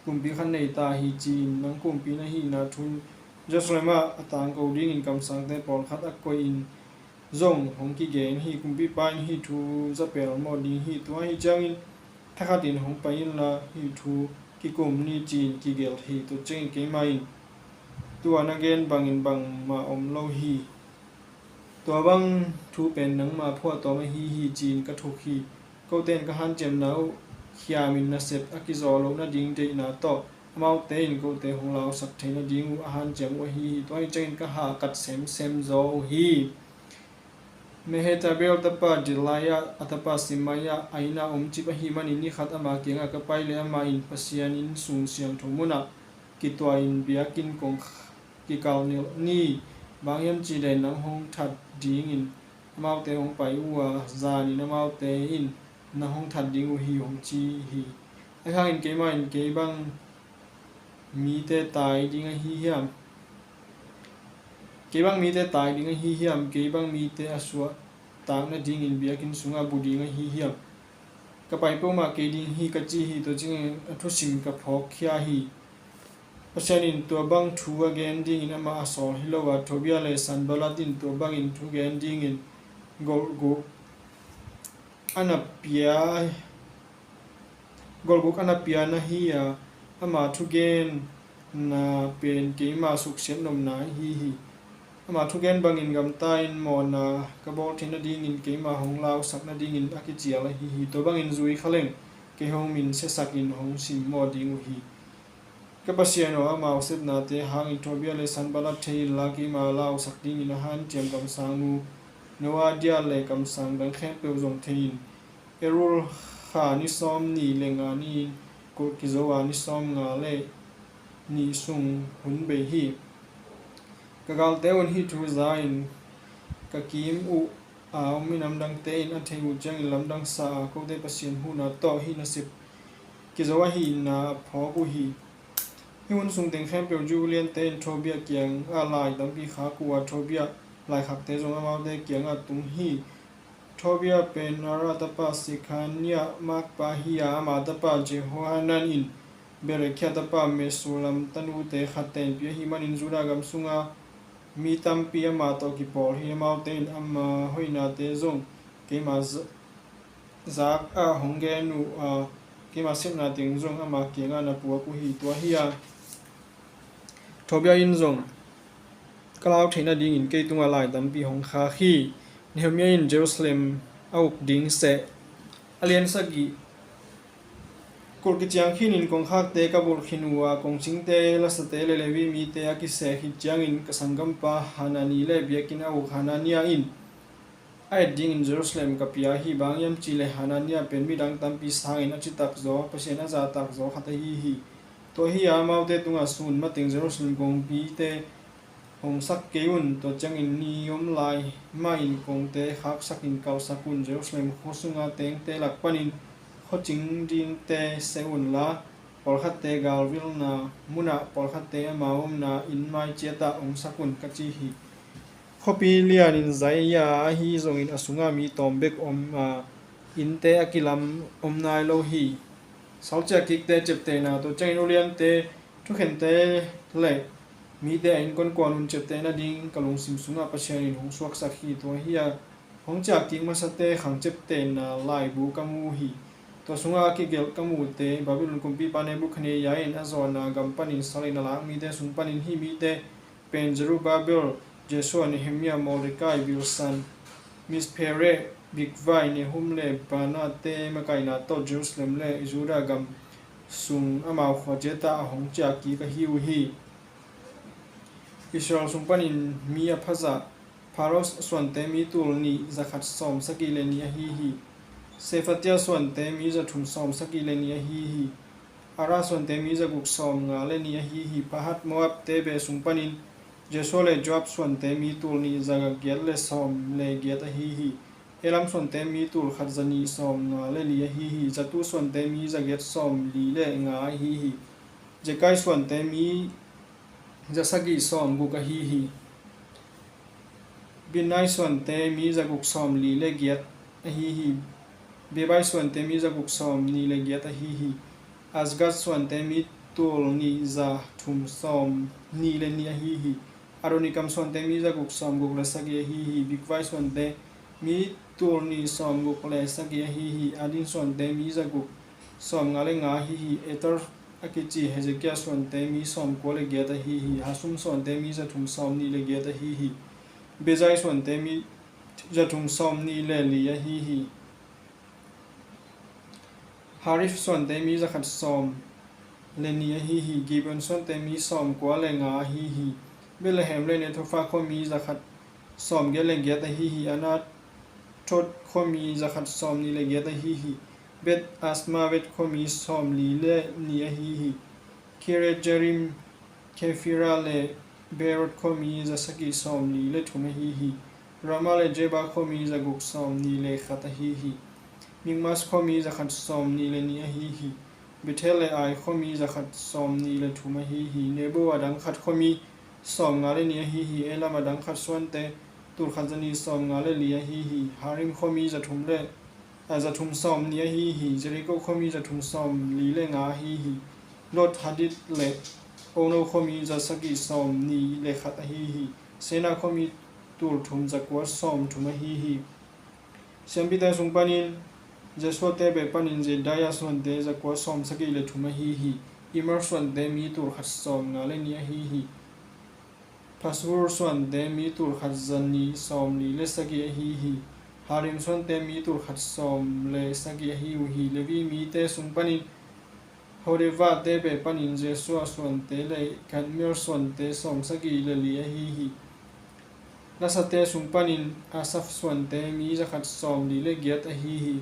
kumpi khat nei ta hi ci-in nang kumpi na hihna thu in Jerusalem ah a tangko dingin kamsangte pawlkhat a koih in zong hong kigen hi. Kumpipa in hih thu za pelmawh ding hi. Tua ahi ciangin thakhatin hong pai inla hih thu kikum ni ci-in kigelh hi. Tua ciangin keimah in tua na gen bangin bangmah om lo hi. Tua bang thu pen nangma phuahtawm ahi hi ci-in ka thuk hi. Kote in ka hanciamna uh khiamin nasep a kizaw loh nading deihna tawh amaute in kote hong lausak theih nading uh a hanciam uh ahi hi. Tua ahi ciangin ka hahkat semsem zaw uh hi. Mehetabel tapa Delaiah, a tapa Semaiah a innah omcip ahih manin ni khat ama kiangah ka pai leh amah in Pasian inn sung siangtho munah kituahin biakinn kong kikalh nilh ni. Bang hiam cihleh nang hong that dingin amaute hong pai uh a, zanin amaute in nang hong that ding uh hi, hong ci hi. Ahi hangin keimah in kei bang mite tai ding ahi hiam? Kei bang mite tai ding ahi hiam? Kei bang mite a suahtak nadingin biakinn sungah bu ding ahi hiam? Ka pai peuhmah kei ding hi, ka ci hi. Tua ciangin a thusim ka phawkkhia hi. Pasian in tua bang thu a gen dingin amah a sawl hi lo a, Tobia le Sanballat in tua bangin thu gen dingin golhguk a na pia, golhguk a na pia na hi a, ama thugenna pen keima suksiat nopna ahi hi. Ama thugen bangin gamta-in mawhna ka bawl theih nadingin keima hong lausak nadingin a kicial ahi hi. Tua bangin zui kha leng kei hong min siasakin hong simmawh ding uh hi. Ka Pasian aw, amau sepnate hangin Tobia le Sanballat thei inla, keima lausak dingin a hanciam kamsang uh Noadia le kamsang dang khempeuh zong thei in. Elul kha ni sawm nih le nga ni-in kulh kizo a, ni sawm nga le nih sung hun bei hi. Ka galte un hih thu za-in ka kim uh a, minam dangte in a theih uh ciangin lamdang sa a, kote Pasian huhna tawh hih nasep kizo ahihna a phawk uh hi. Hih hun sung teng khempeuh Jew uliante in Tobia kiangah lai tampi khak uh a, Tobia laikhakte zong amaute kiangah tung hi. Tobia pen Ara tapa Sekhania makpa hi a, ama tapa Jehohanan in Berekhia tapa Mesullam tanute khat tenpih ahih manin Judah gam sunga mi tampi amah tawh kipawl hi. Amaute in ama hoihnate zong keima z- zak ah hong gen uh a, keima sepna teng zong ama kiangah na puak uh hi. Tua hi a, Tobia in zong ka lau theih nadingin kei tungah lai tampi hong khak hi. Nehemiah in Jerusalem a uk ding seh. A lian sagih. Kulh kiciang khinin kongkhakte ka bulh khin uh a, kongcingte, lasate le Levi mite a kiseh khit ciangin ka sanggampa Hanani le biakinn a uk Hanania in a et dingin Jerusalem ka pia hi. Bang hiam cihleh Hanania pen midang tampi sangin a citak zaw, Pasian a zahtak zaw khat ahi hi. Tua hi a, amaute tungah sun mateng Jerusalem kongpite hong sak kei un. Tua ciangin ni om lai mahin kongte khaksakin kalhsak un. Jerusalem khua sunga tengte lak panin khuacing dingte seh unla, pawlkhatte galvilna munah, pawlkhatte amau omna inn mai ciatah hong sak un, ka ci hi. Khuapi lianin zaia ahi zongin a sungah mi tawm bek om a, innte a kilam om nai lo hi. Salciah kikte ciaptehna. Tua ciangin uliante, thukhente le mite a innkuankuan un ciapteh nading ka lungsim sungah Pasian in hong suaksak hi. Tua hi a, hong ciah kik masate khang ciaptehna laibu ka mu uh hi. Tua sungah a kigelh ka muhte, Babylon kumpipa Nebuchadnezzar in a zawhna gam panin salin a lak mite sung panin hih mite pen Zerubbabel, Jeshua, Nehemiah, Mordecai, Bilshan, Misperet, Bigvai, Nehum le Baanate makaihna tawh Jerusalem le Judah gam sung amau khua ciatah a hong ciah kik ahi uh hi. Israel sung panin mi a phazah: Parosh suante mi tul nih za khat sawm sagih le nih ahi hi. Shephatiah suante mi za thum sawm sagih le nih ahi hi. Ara suante mi za guk sawm nga le nih ahi hi. Pahat-Moab-Tebeh sung panin Jesua le Joab suante mi tul nih za giat le sawm le giat ahi hi. Elam suante mi tul khat za nih sawm nga le li ahi hi. Zattu suante mi za giat sawm li le nga ahi hi. Zekai suante mi za sagih sawm guk ahi hi. Binnai suante mi za guk sawm li le giat ahi hi. Bebai suante mi za guk sawm nih le giat ahi hi. Azgad suante mi tul nih za thum sawm nih le nih ahi hi. Adonikam suante mi za guk sawm guk le sagih ahi hi. Bigvai suante mi tul nih sawm guk le sagih ahi hi. Adin suante mi za guk sawm nga le nga ahi hi. Eter a kici Hezekiah suante mi sawm kua le giat ahi hi. Hasum suante mi za thum sawm nih le giat ahi hi. Bezai suante mi za thum sawm nih le li ahi hi. Harif suante mi za khat sawm le nih ahi hi. Gibeon suante mi sawm kua le nga ahi hi. Bethlehem le Netopha khua mi za khat sawm giat le giat ahi hi. Anathoth khua mi za khat sawm nih le giat ahi hi. Beth Azmaveth khua mi sawm li le nih ahi hi. Kiriath Jearim, Kephira le Beeroth khua mi za sagih sawm li le thum ahi hi. Ramah le Geba khua mi za guk sawm nih le khat ahi hi. Mikmas khua mi za khat sawm nih le nih ahi hi. Bethel le Ai khua mi za khat sawm nih le thum ahi hi. Nebo a dang khat khua mi sawm nga le nih ahi hi. Elam a dang khat suante tul khat za nih sawm nga le li ahi hi. Harim khua mi za thum le, a, za thum sawm nih ahi hi. Jeriko khua mi za thum sawm li le nga ahi hi. Lod, Hadid le Ono khua mi za sagih sawm nih le khat ahi hi. Senaa khua mi tul thum za kua sawm thum ahi hi. Siampite sung panin Jesua-Tebeh panin Zedaiah suante za kua sawm sagih le thum ahi hi. Immer suante mi tul khat sawm nga le nih ahi hi. Pashur suante mi tul khat za nih sawm li le sagih ahi hi. Harim suante mi tul khat sawm le sagih ahi uh hi. Levi mite sung panin Hodeva-Tebeh panin Jesua suante le Kadmiel suante sawm sagih le li ahi hi. Lasate sung panin Asaph suante mi za khat sawm li le giat ahi hi.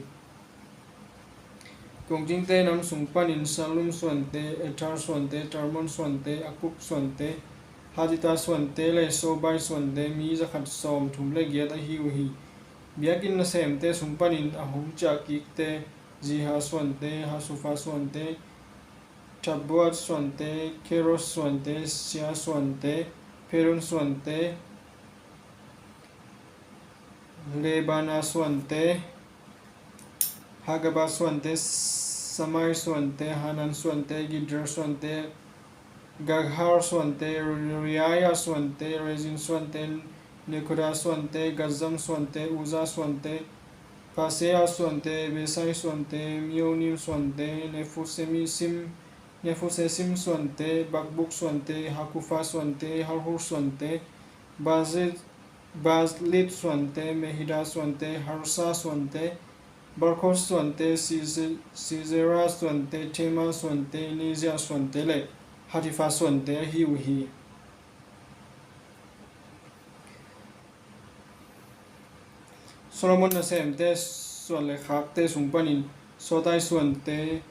Kongcingte nam sung panin Shallum suante, Ater suante, Talmon suante, Akub suante, Hatita suante le Sobai suante mi za khat sawm thum le giat ahi uh hi. Biakinn nasemte sung panin a hong ciah kikte Ziha suante, Hasufa suante, Tabbaoth suante, Keros suante, Sia suante, Padon suante, Lebana suante, Hagaba suante, Samai suante, Hanan suante, Giddel suante, Gahar suante, Reaia suante, Rezin suante, Nekoda suante, Gazzam suante, Uza suante, Paseah suante, Besai suante, Meonim suante, Nefusesim, Nefusesim suante, Bakbuk suante, Hakufa suante, Harhur suante, Bazlit, Bazlit suante, Mehida suante, Harsa suante, Barkos suante, Size-, Sisera suante, Tema suante, Nesia suante le Hatifa suante ahi uh hi. Solomon nasemte suan le khakte sung panin Sotai suante,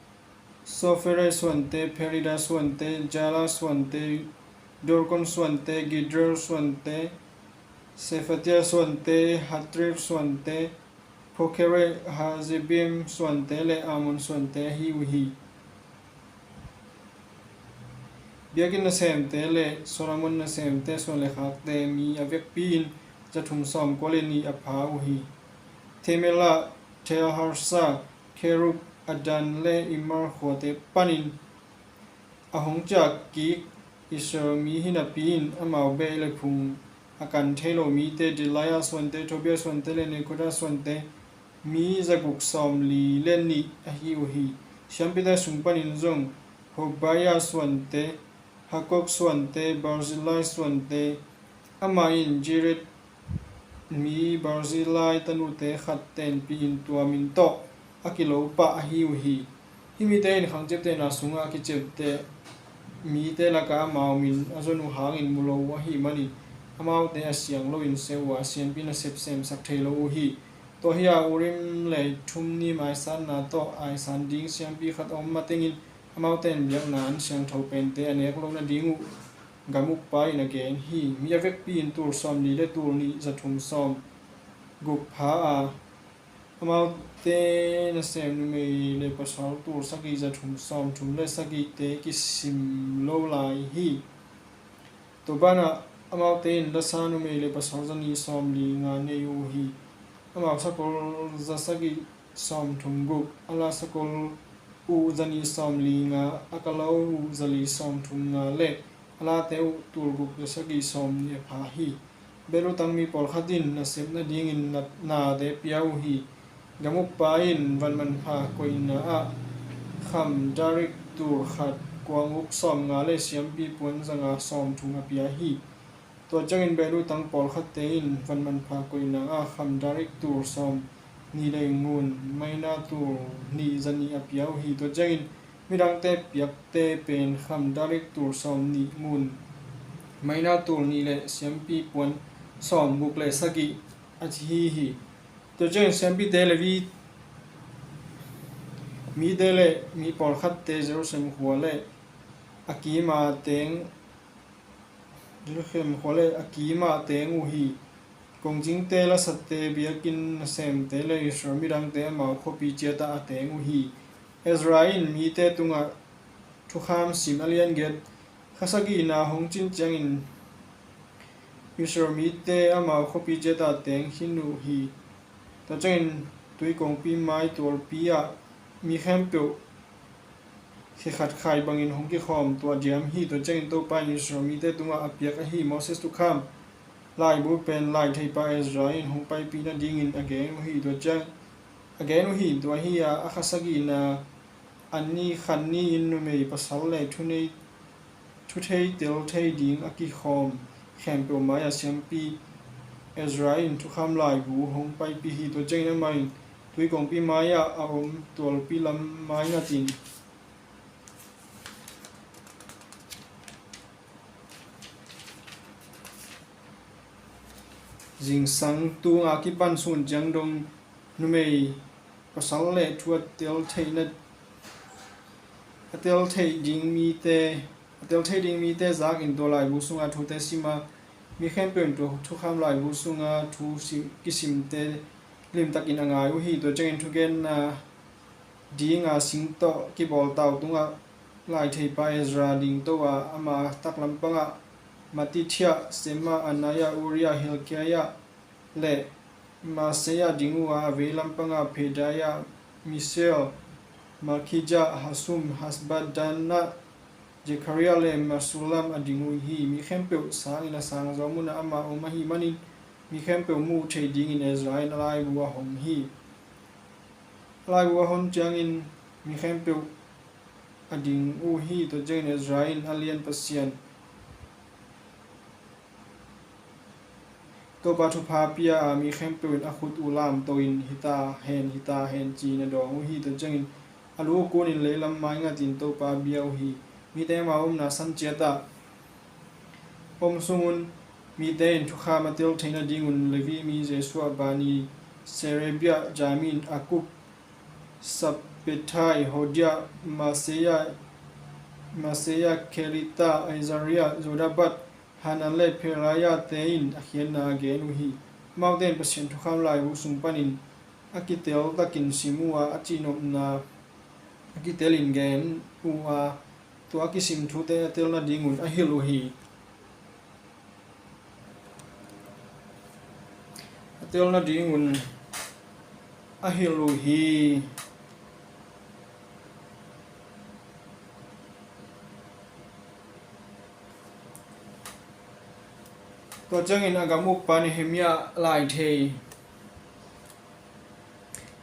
Soferet suante, Perida suante, Jala suante, Dorkon suante, Giddel suante, Shephatiah suante, Hatref suante, Pokeret-Hazzebaim suante le Amon suante ahi uh hi. Biakinn nasemte le Solomon nasemte suan le khakte mi a vekpi-in za thum sawm kua le nih a pha uh hi. Themelah, Tel-Harsa, Kerub, Addan le Immer khuate panin a hong ciah kik Israel mi hi napi-in amau beh le phung a kan thei lo mite, Delaiah suante, Tobiah suante le Nekoda suante, mi za guk sawm li le nih ahi uh hi. Siampite sung panin zong Hobaiah suante, Hakkoz suante, Barzillai suante, amah in Gilead mi Barzillai tanute khat tenpih in tua min tawh a kilo pah ahi uh hi. Hih mite in khang ciaptehna sungah a kiciamteh mite lakah amau min a zon uh hangin mu lo uh ahih manin amaute a siang loin seh uh a, siampi nasep semsak thei lo uh hi. Tua hi-a Urim le Thummim aisatna tawh aisan ding siampi khat a om matengin amaute in biakna an siangtho pente a nek loh nading uh gam ukpa in a gen hi. Mi a vekpi in tul sawmli le tul nih za thum sawm guk pha a, amaute nasem numei le pasal tul sagih za thum sawm thum le sagihte kisim lo lai hi. Tua banah amaute in lasa numei le pasal za nih sawmli nga nei uh hi. Amau sakol za sagih sawm thum guk, a la sakol uh za nih sawmli nga, a kalo uh za li sawm thum nga le a late uh tul guk za sagih sawm nih a pha hi. Behlutang mi pawlkhat in nasep nadingin na, nate pia uh hi. Gam ukpa in van manpha koihna ah kham darik tul khat kuang uk sawm nga le siampi puan za nga sawm thum a pia hi. Tua ciangin behlutang pawlkhatte in van manpha koihna ah kham darik tul sawm nih le ngun, maina tul nih za nih a pia uh hi. Tua ciangin midangte piakte pen kham darik tul sawm nih ngun, maina tul nih le siampi puan sawm guk le sagih a ci hi hi. Tua ciangin siampite, Levi mite le mi pawlkhatte Jerusalem khua le a kima teng Jerusalem khua le a kima teng uh hi. Kongcingte, lasate, biakinn nasemte le Israel midangte amau khuapi ciatah a teng uh hi. Ezra in mite tungah thukham sim a lian giat, kha sagihna hong cin ciangin Israel mite amau khuapi ciatah teng khin uh hi. Tua ciangin tui kongpi mai tualpi ah mi khempeuh khe khat khai bangin hong kikhawm tuah diam hi. Tua ciangin Topa in Israel mite tungah a piak ahi Moses thukham laibu pen laitheipa Ezra in hong paipih nadingin a gen uh hi. Tua ciang a gen uh hi. Tua hi-a a kha sagihna an ni khan ni-in numei pasal le thunei, thuthei tel thei ding a kikhawm khempeuh mai-ah siampi Ezra in thukham laibu hong paipih hi. Tua ciangin amah in tui kongpi mai-ah a om tualpi lam maingatin zingsang tunga kipan sun ciang dong numei pasal le thu a tel theihna, a tel theih ding mite, a tel theih ding mite zakin tua laibu sunga thute sima mi khempeuh in tua thukham laibu sunga thu sim, kisimte limtakin a ngai uh hi. Tua ciangin thugenna dinga sing tawh kibawl tau tungah laitheipa Ezra ding to a, ama taklam pangah Mattithiah, Sema, Anaya, Uriah, Hilkiah le Maaseiah ding uh a, a veilam pangah Pedaiah, Mishael, Malkijah, Hasum, Hasbaddanah, Zekhariah le Mesullam a ding uh hi. Mi khempeuh sangin a sang zawm munah amah om ahih manin mi khempeuh muh theih dingin Ezra in a laibu a hong hi. A laibu a hon ciangin mi khempeuh a ding uh hi. Tua ciangin Ezra in a lian Pasian Topa thupha pia a, mi khempeuh in a khut uh lamto in, "Hita hen, hita hen," ci-in a dawng uh hi. Tua ciangin a lu uh kunin leilam maingatin Topa a bia uh hi. Mite amau omna san ciatah om sungun mite in thukham a tel theih nadingun Levi mi Jesua, Bani, Serebiah, Jamin, Akub, Sabbethai, Hodiah, Maaseiah, Maaseiah, Kelita, Azariah, Jozabad, Hanan le Pelaia-te in a khiatna a gen uh hi. Amaute in Pasian thukham laibu sung panin a kitel takin sim uh a, a cihnopna a kitelin gen uh a, tua a kisim thute a tel nadingun a hilh uh hi. A tel nadingun a hilh uh hi. Tua ciangin a gam ukpa Nehemiah, laithei,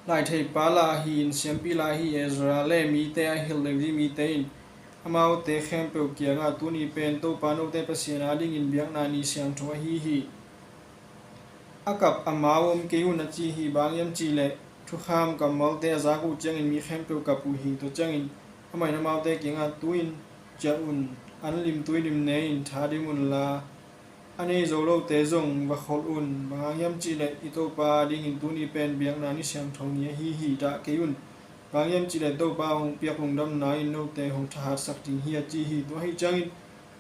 laitheipa la hi-in siampi la hi Ezra le mite a hilh Levi mite in amaute khempeuh kiangah, "Tuni pen Topa note Pasian adingin biakna ni siangtho ahi hi. A kap amau om kei un," a ci hi. Bang hiam cihleh thukham kammalte a zak uh ciangin mi khempeuh kap uh hi. Tua ciangin amah in amaute kiangah, "Tu-in ciah un, an limtui lim ne-in thadim unla, a nei zo lote zong va kholh un. Bang hang hiam cihleh i Topa adingin tuni pen biakna ni siangtho ni ahi hi. Dah kei un. Bang hang hiam cihleh Topa hong piak lungdamna in note hong thahatsak ding hi, a ci hi. Tua ahi ciangin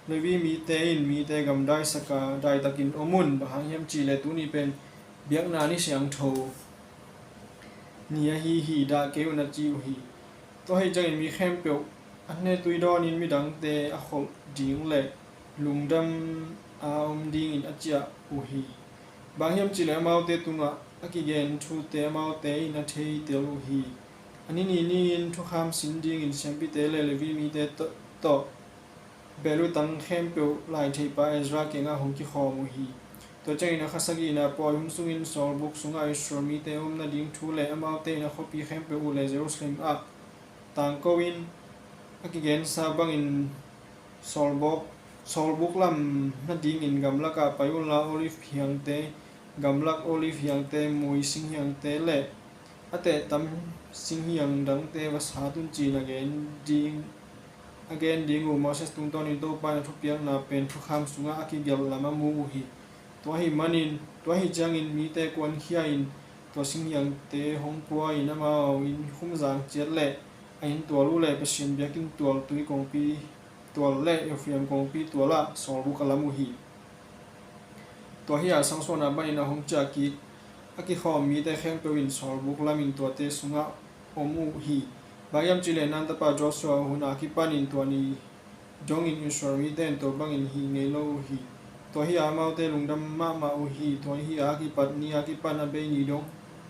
Levi mite in mite gamdaisak a, daitakin om un. Bang hang hiam cihleh tuni pen biakna ni siangtho ni ahi hi. Dah kei un, a ci uh hi. Tua ahi ciangin mi khempeuh an ne tui dawnin midangte a kholh ding le lungdam a om dingin a ciah uh hi. Bang hang hiam cihleh amaute tungah a kigen thute amaute in a theitel uh hi. A ni ni ni-in thukham sin dingin siampite le Levi mite tawh, tawh bel uh tang khempeuh lai theipa Ezra kiangah hong kikhawm uh hi. Tua ciangin a kha sagihna pawihum sungin sawlbuk sungah Israel mite om nading thu le amaute in a khuapi khempeuh uh le Jerusalem ah tangko-in a kigensa bangin sawlbuk, sawlbuk lam nadingin gamlakah pai unla, olive hiangte, gamlak olive hiangte, mui sing hiangte le a tehtam sing hiang dangte va sat un, ci-in a gen ding, a gen ding uh Moses tungtawnin Topa in a thupiakna pen thukham sungah a kigelh lam a mu uh hi. Tua ahih manin, tua ahih ciangin mite kuankhia-in tua sing hiangte hong pua-in amau inn khumzang ciat le a inn tual uh le Pasian biakinn tual, tui kongpi tual le Ephraim kongpi tualah sawlbuk a lam uh hi. Tua hi a, sangsuahna panin a hong ciah kik a kikhawm mite khempeuh in sawlbuk lamin tuate sungah om uh hi. Bang hang hiam cihleh Nun tapa Joshua hun a kipanin tua ni dongin Israel mite in tua bangin hih ngei lo uh hi. Tua hi a, amaute lungdam mahmah uh hi. Tua hi a, a kipat ni a kipan a bei ni dong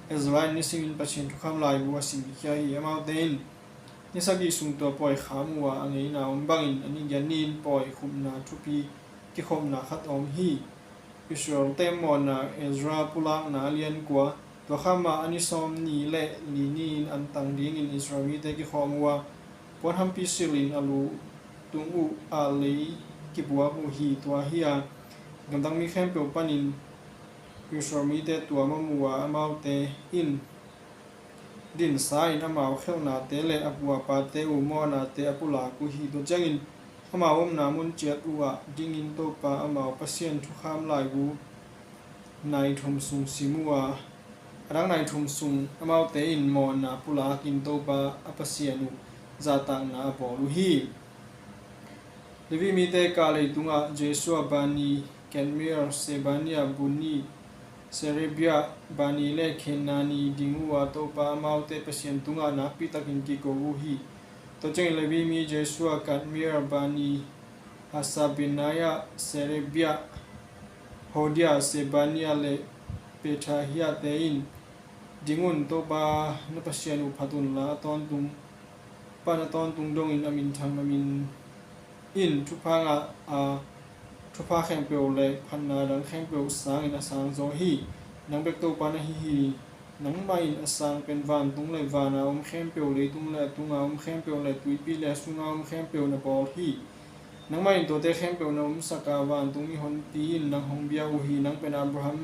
Ezra in nisimin Pasian thukham laibu a simkhia hi. Amaute in ni sagih sung tua pawi kham uh a, a ngeina om bangin a ni giat ni-in pawi khupna thupi kikhopna khat a om hi. Israel-te mawhna, Ezra pulakna, a lian kua. Tua kha mah a ni sawm ni le li ni-in an tang dingin Israel mite kikhawm uh a, puanhampi silhin a lu tung uh a lei kibuak uh hi. Tua hi a, gamdang mi khempeuh panin Israel mite tuam a mu a, amaute in dinsa-in amau khelhnate le a pu a pate uh mawhnate a pulak uh hi. Tua ciangin amau omna mun ciat uh ah dingin Topa amau Pasian thukham laibu nai thum sung sim uh a, a dang nai thum sung amaute in mawhna pulakin Topa a Pasian uh zahtakna a bawl uh hi. Levi mite kah leitungah Jeshua, Bani, Kadmiel, Sebania, Bunni, Serebia, Bani le Kenani ding uh a, Topa amaute Pasian tungah nakpitakin kiko uh hi. Tua ciangin Levi mi Jeshua, Kadmiel, Bani, Hasabenaya, Serebia, Hodia, Sebania le Pethahia-te in, ding un, Topa na Pasian uh phat unla, a tawntung pan a tawntung dongin a minthang, a min in thupha ngah a, thupha khempeuh le phatna dang khempeuh sangin a sangzaw hi. Nang bek Topa na hi hi. Nangmah in a sang pen vantung le van a om khempeuh, leitung le a tunga om khempeuh le tuipi le a sunga om khempeuh na bawl hi. Nangmah in tuate khempeuh na omsak a, vantung mihonpi in nang hong bia uh hi. Nang pen Abraham,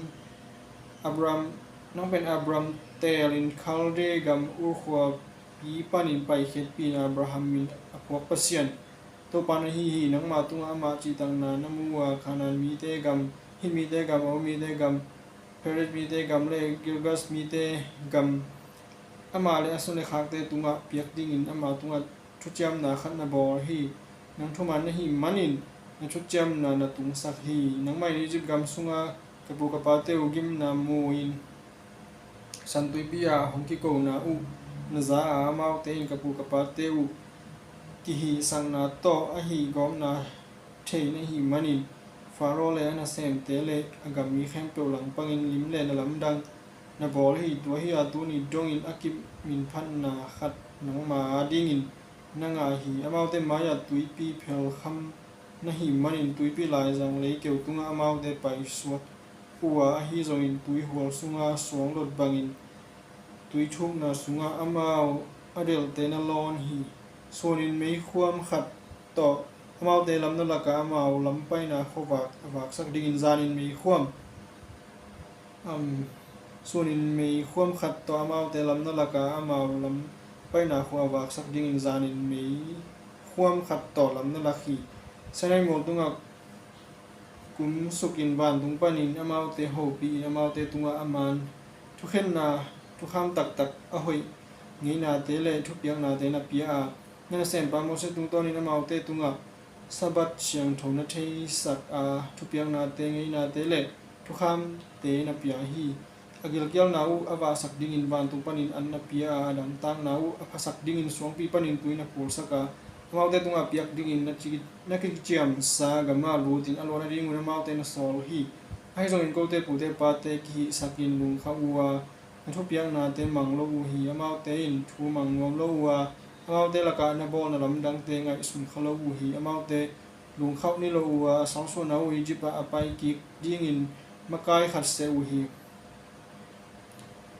Abraham, nang pen Abram teelin Khalde gam Ur khuapi panin paikhiatpih in Abraham min a phuak Pasian, Topa na hi hi. Nangma tungah amah cihtakna na mu a, Kanaan mite gam, Hit mite gam, Amor mite gam, Periz mite gam le Girgas mite gam, amah le a sung le khakte tungah piak dingin ama tungah thuciamna khat na bawl hi. Nang thuman na hih manin na thuciamna na tungsak hi. Nangmah in Egypt gam sunga ka pu ka pate uh gimna mu-in San Tuipi ah hong kikona uh na za a, amaute in ka pu ka pate uh kihihsakna tawh a hih gawpna thei na hih manin Faro le a nasemte le a gam mi khempeuh langpangin lim le na lamdang na bawl hi. Tua hi a, tuni dongin a kip minphatna khat nangma adingin na ngah hi. Amaute mai-ah tuipi phelkham na hih manin tuipi laizang leikeu tungah amaute paisuak uh a, ahi zongin tuihual sunga suang dot bangin tui thukna sungah amau a delhte na lawn hi. Sunin meikhuam khat tawh amaute lam na lakah amau lam paina khuavak a vaksak dingin zanin meikhuam, am, sunin meikhuam khat tawh amaute lam na lakah amau lam paina khua a vaksak dingin zanin meikhuam khat tawh lam na lak hi. Sinai mual tungah kumsukin vantung panin amaute hopih in amaute tungah a man thukhenna thukham taktak a hoih ngeinate le thupiaknate na pia a, na nasempa Moses tungtawnin amaute tungah Sabbath siangtho na theisak a, thupiaknate, ngeinate le thukhamte na pia hi. A gilkialna uh a vahsak dingin vantung panin an na pia a, a dangtakna uh a phasak dingin suangpi panin tui na pulsak a, amaute tungah piak dingin na ci-, na kiciamsa gamah lutin a luah nadingun amaute na sawl hi. Ahi zongin kote pute pate kihihsakin lungkham uh a, na thupiaknate mang lo uh hi. Amaute in thu mang nuam lo uh a, amaute lakah na bawlna lamdangte ngaihsun kha lo uh hi. Amaute lungkhauh ni lo uh a, a salsuahna uh Egypt ah a pai kik dingin makai khat seh uh hi.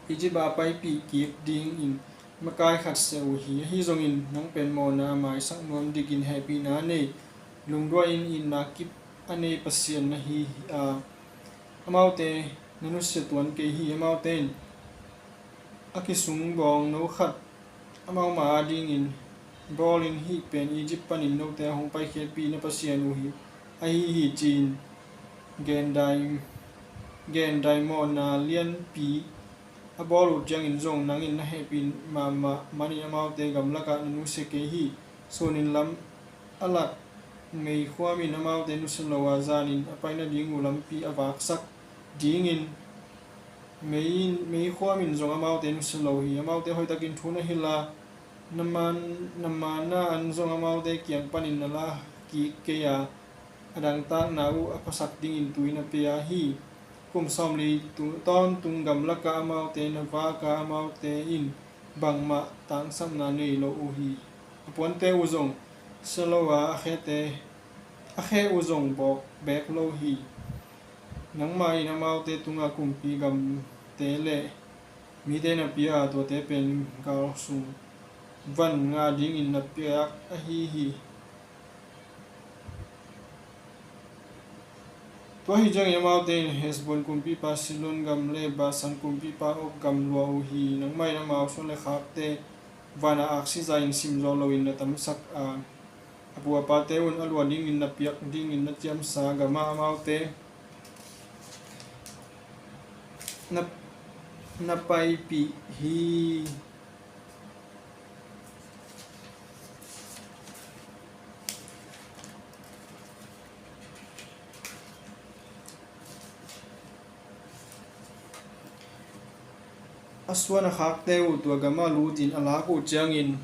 Egypt ah a paipih kik dingin makai khat seh uh hi. Ahi zongin nang pen mawhna a maisak nuam dikin hehpihna a nei, lungduai in itna kip a nei Pasian na hi a, amaute na nusia tuan kei hi. Amaute in a kisung bawngno khat amau ma-a dingin bawlin, hih pen Egypt panin note a hong paikhiatpih na Pasian uh hi, ahi hi, ci-in gendai, gendai mawhna lianpi a bawl uh ciangin zong nang in na hehpih mahmah manin amaute gamlakah na nusia kei hi. Sunin lam a lak meikhuam in amaute nusia lo a, zanin a pai nading uh lampi a vaksak dingin mei-, meikhuam in zong amaute nusia lo hi. Amaute hoihtakin thu na hilh a, na man-, na manna an zong amaute kiang panin na la kik kei a, a dangtakna uh a phasak dingin tui na pia hi. Kum sawmli tu-, tawntung gamlakah amaute na vak a, amaute in bangmah tangsapna nei lo uh hi. A puante uh zong sia lo a, a khete, a khe uh zong bawk beek lo hi. Nangmah in amaute tungah kumpi gamte le mite na pia a, tuate pen galsung van ngah dingin na piak ahi hi. Tua hi ciangin amaute in Hesbon kumpipa Sihon gam le Basan kumpipa Og gam luah uh hi. Nangmah in amau suan le khakte vanah aksi za-in sim zawh loin na tamsak a, a pu a pate un a luah dingin na piak dingin na ciamsa gamah amaute na, na paipih hi. A suan a khakte uh tua gamah lutin a lak uh ciangin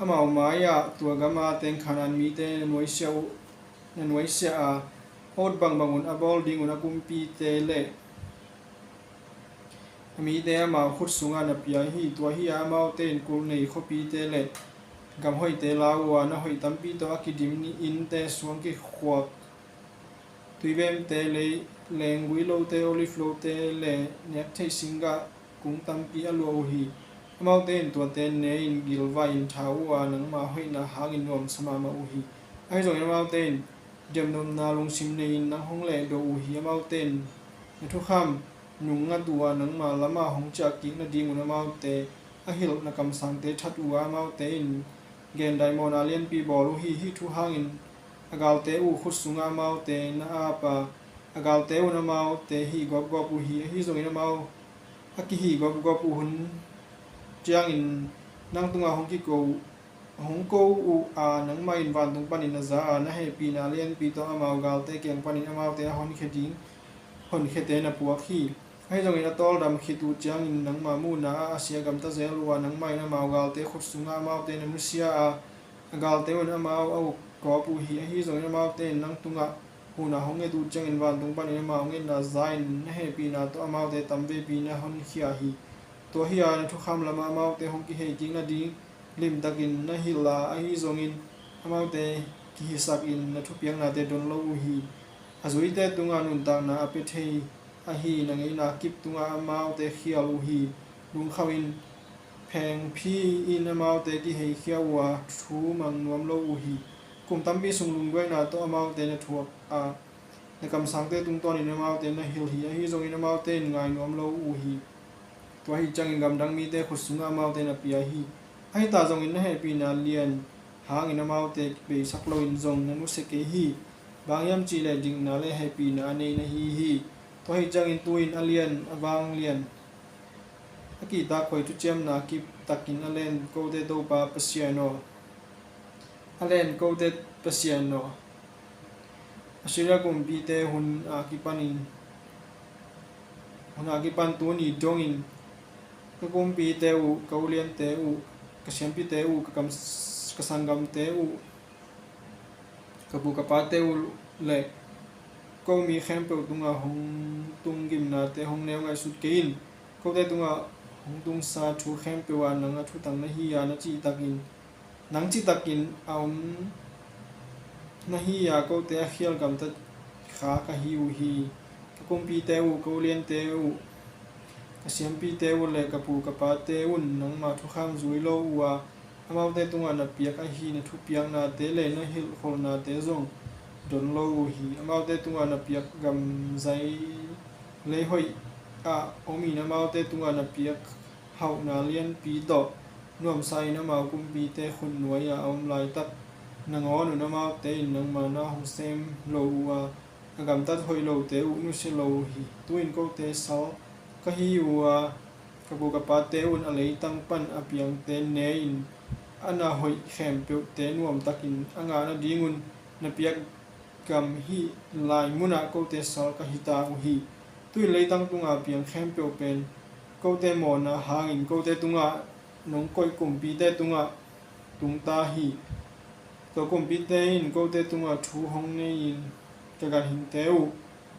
amau mai-ah tua gama teng Kanaan mite na nuaisiah uh, na nuaisiah a, Hor bangbang un a bawl dingun a kumpite le a mite amau khut sungah na pia hi. Tua hi-a amaute in kulnei khuapite le gamhoihte la uh a, na hoih tampi tawh a kidim ni innte, suang kikhuak tuivemte, lei, lenggui lote, olive lote le nektheih singgah kung tampi a luah uh hi. Amaute in tuate ne-in gilvah-in thau uh a, nangma hoihna hangin nuamsa mahmah uh hi. Ahi zongin amaute in demnopna lungsim nei-in nang hong lehdo uh hi. Amaute in na thukham nungngat uh a, nangma lamah hong ciahkik nadingun amaute a hilh na kamsangte that uh a, amaute in gendai mawhna lianpi bawl uh hi. Hih thu hangin a galte uh khut sungah amaute na ap a, a galte un amaute hih gawpgawp uh hi. Ahi zongin amau a kihih gawpgawp uh hun ciangin nang tungah hong kiko, hong ko uh a, nangmah in vantung panin na za a, na hehpihna lianpi tawh amau galte kiang panin amaute a honkhia ding honkhiate na puak hi. Ahi zongin a tawldam khit uh ciangin nangma muhna ah a sia gamta zel uh a, nangmah in amau galte khut sungah amaute na nusia a, a galte un amau a uk gawp uh hi. Ahi zongin amaute in nang tungah huhna hong nget uh ciangin vantung panin amau ngetna za-in na hehpihna tawh amaute tamveipi na honkhia hi. Tua hi-a na thukham lamah amaute hong kihei kik nading limtakin na hilh a, ahi zongin amaute kihisakin na thupiaknate don lo uh hi. A zuite tungah nuntakna a pia thei ahi na ngeina kip tungah amaute khial uh hi. Lungkhauh in, phengphi in amaute kiheikhia uh a, thu mang nuam lo uh hi. Kum tampi sung lungduaina tawh amaute na thuak a, na kamsangte tungtawnin amaute na hilh hi. Ahi zongin amaute in ngai nuam lo uh hi. Tua ahih ciangin gamdang mite khut sungah amaute na pia hi. Ahi ta zongin na hehpihna lian hangin amaute kibeisak loin zong na nusia kei hi. Bang hiam cihleh dikna le hehpihna a nei na hi hi. Tua ahih ciangin tu-in a lian a vanglian a kihtak hoih thuciamna kip takin a len kote Topa Pasian aw, a len kote Pasian aw, Assyria kumpite hun a kipanin, hun a kipan tuni dongin ka kumpite uh, ka uliante uh, ka siampite uh, ka kam, ka sanggamte uh, ka pu ka pate uh le ko mi khempeuh tungah hong tung gimnate hong neu ngaihsut kei in. Kote tungah hong tungsa thu khempeuh ah nang a thutang na hi a, na cihtakin, nang cihtakin a om na hi a, kote a khial gamtat kha ka hi uh hi. Ka kumpite uh, ka uliante uh, ka siampite uh le ka pu ka pate un nangma thukham zui lo uh a, amaute tungah na piak ahi na thupiaknate le na hilhkholhnate zong don lo uh hi. Amaute tungah na piak gam zai leihoih ah om in, amaute tungah na piak hauhna lianpi tawh nuamsa in, amau kumpite khutnuai-ah a om laitak nangawn un amaute in nangma na hong sem lo uh a, a gamtat hoih lote uh nusia lo uh hi. Tu-in kote sal ka hi uh a, ka pu ka pate un a leitang pan a piangte ne-in a na hoih khempeuhte nuamtakin a ngah nadingun na piak gam hih lai munah kote sal ka hi ta uh hi. Tu-in leitang tunga piang khempeuh pen kote mawhna hangin kote tungah nong koih kumpite tungah tung ta hi. Tua kumpite in kote tungah thu hong nei-in ka ganhingte uh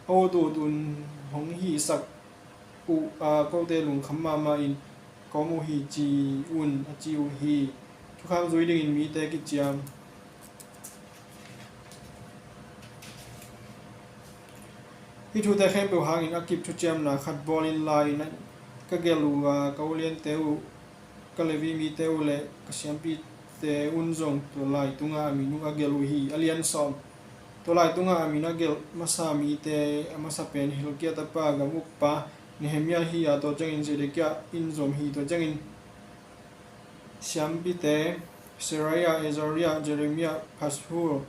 a ut ut un hong hihsak uh a, kote lungkham mahmah in ka om uh hi ci un, a ci uh hi. Thukham zui dingin mite kiciam. Hih thute khempeuh hangin a kip thuciamna khat bawlin lai-in ka gelh uh a, ka uliante uh, ka Levi mite uh le ka siampite un zong tua lai tungah a min uh a gelh uh hi. A lian sawm. Tua lai tungah a min a gelh masa mite a masa pen Hilkia tapa gam ukpa Nehemiah hi a, tua ciangin Zedekiah in zom hi. Tua ciangin siampite Seraiah, Azariah, Jeremiah, Pashhur,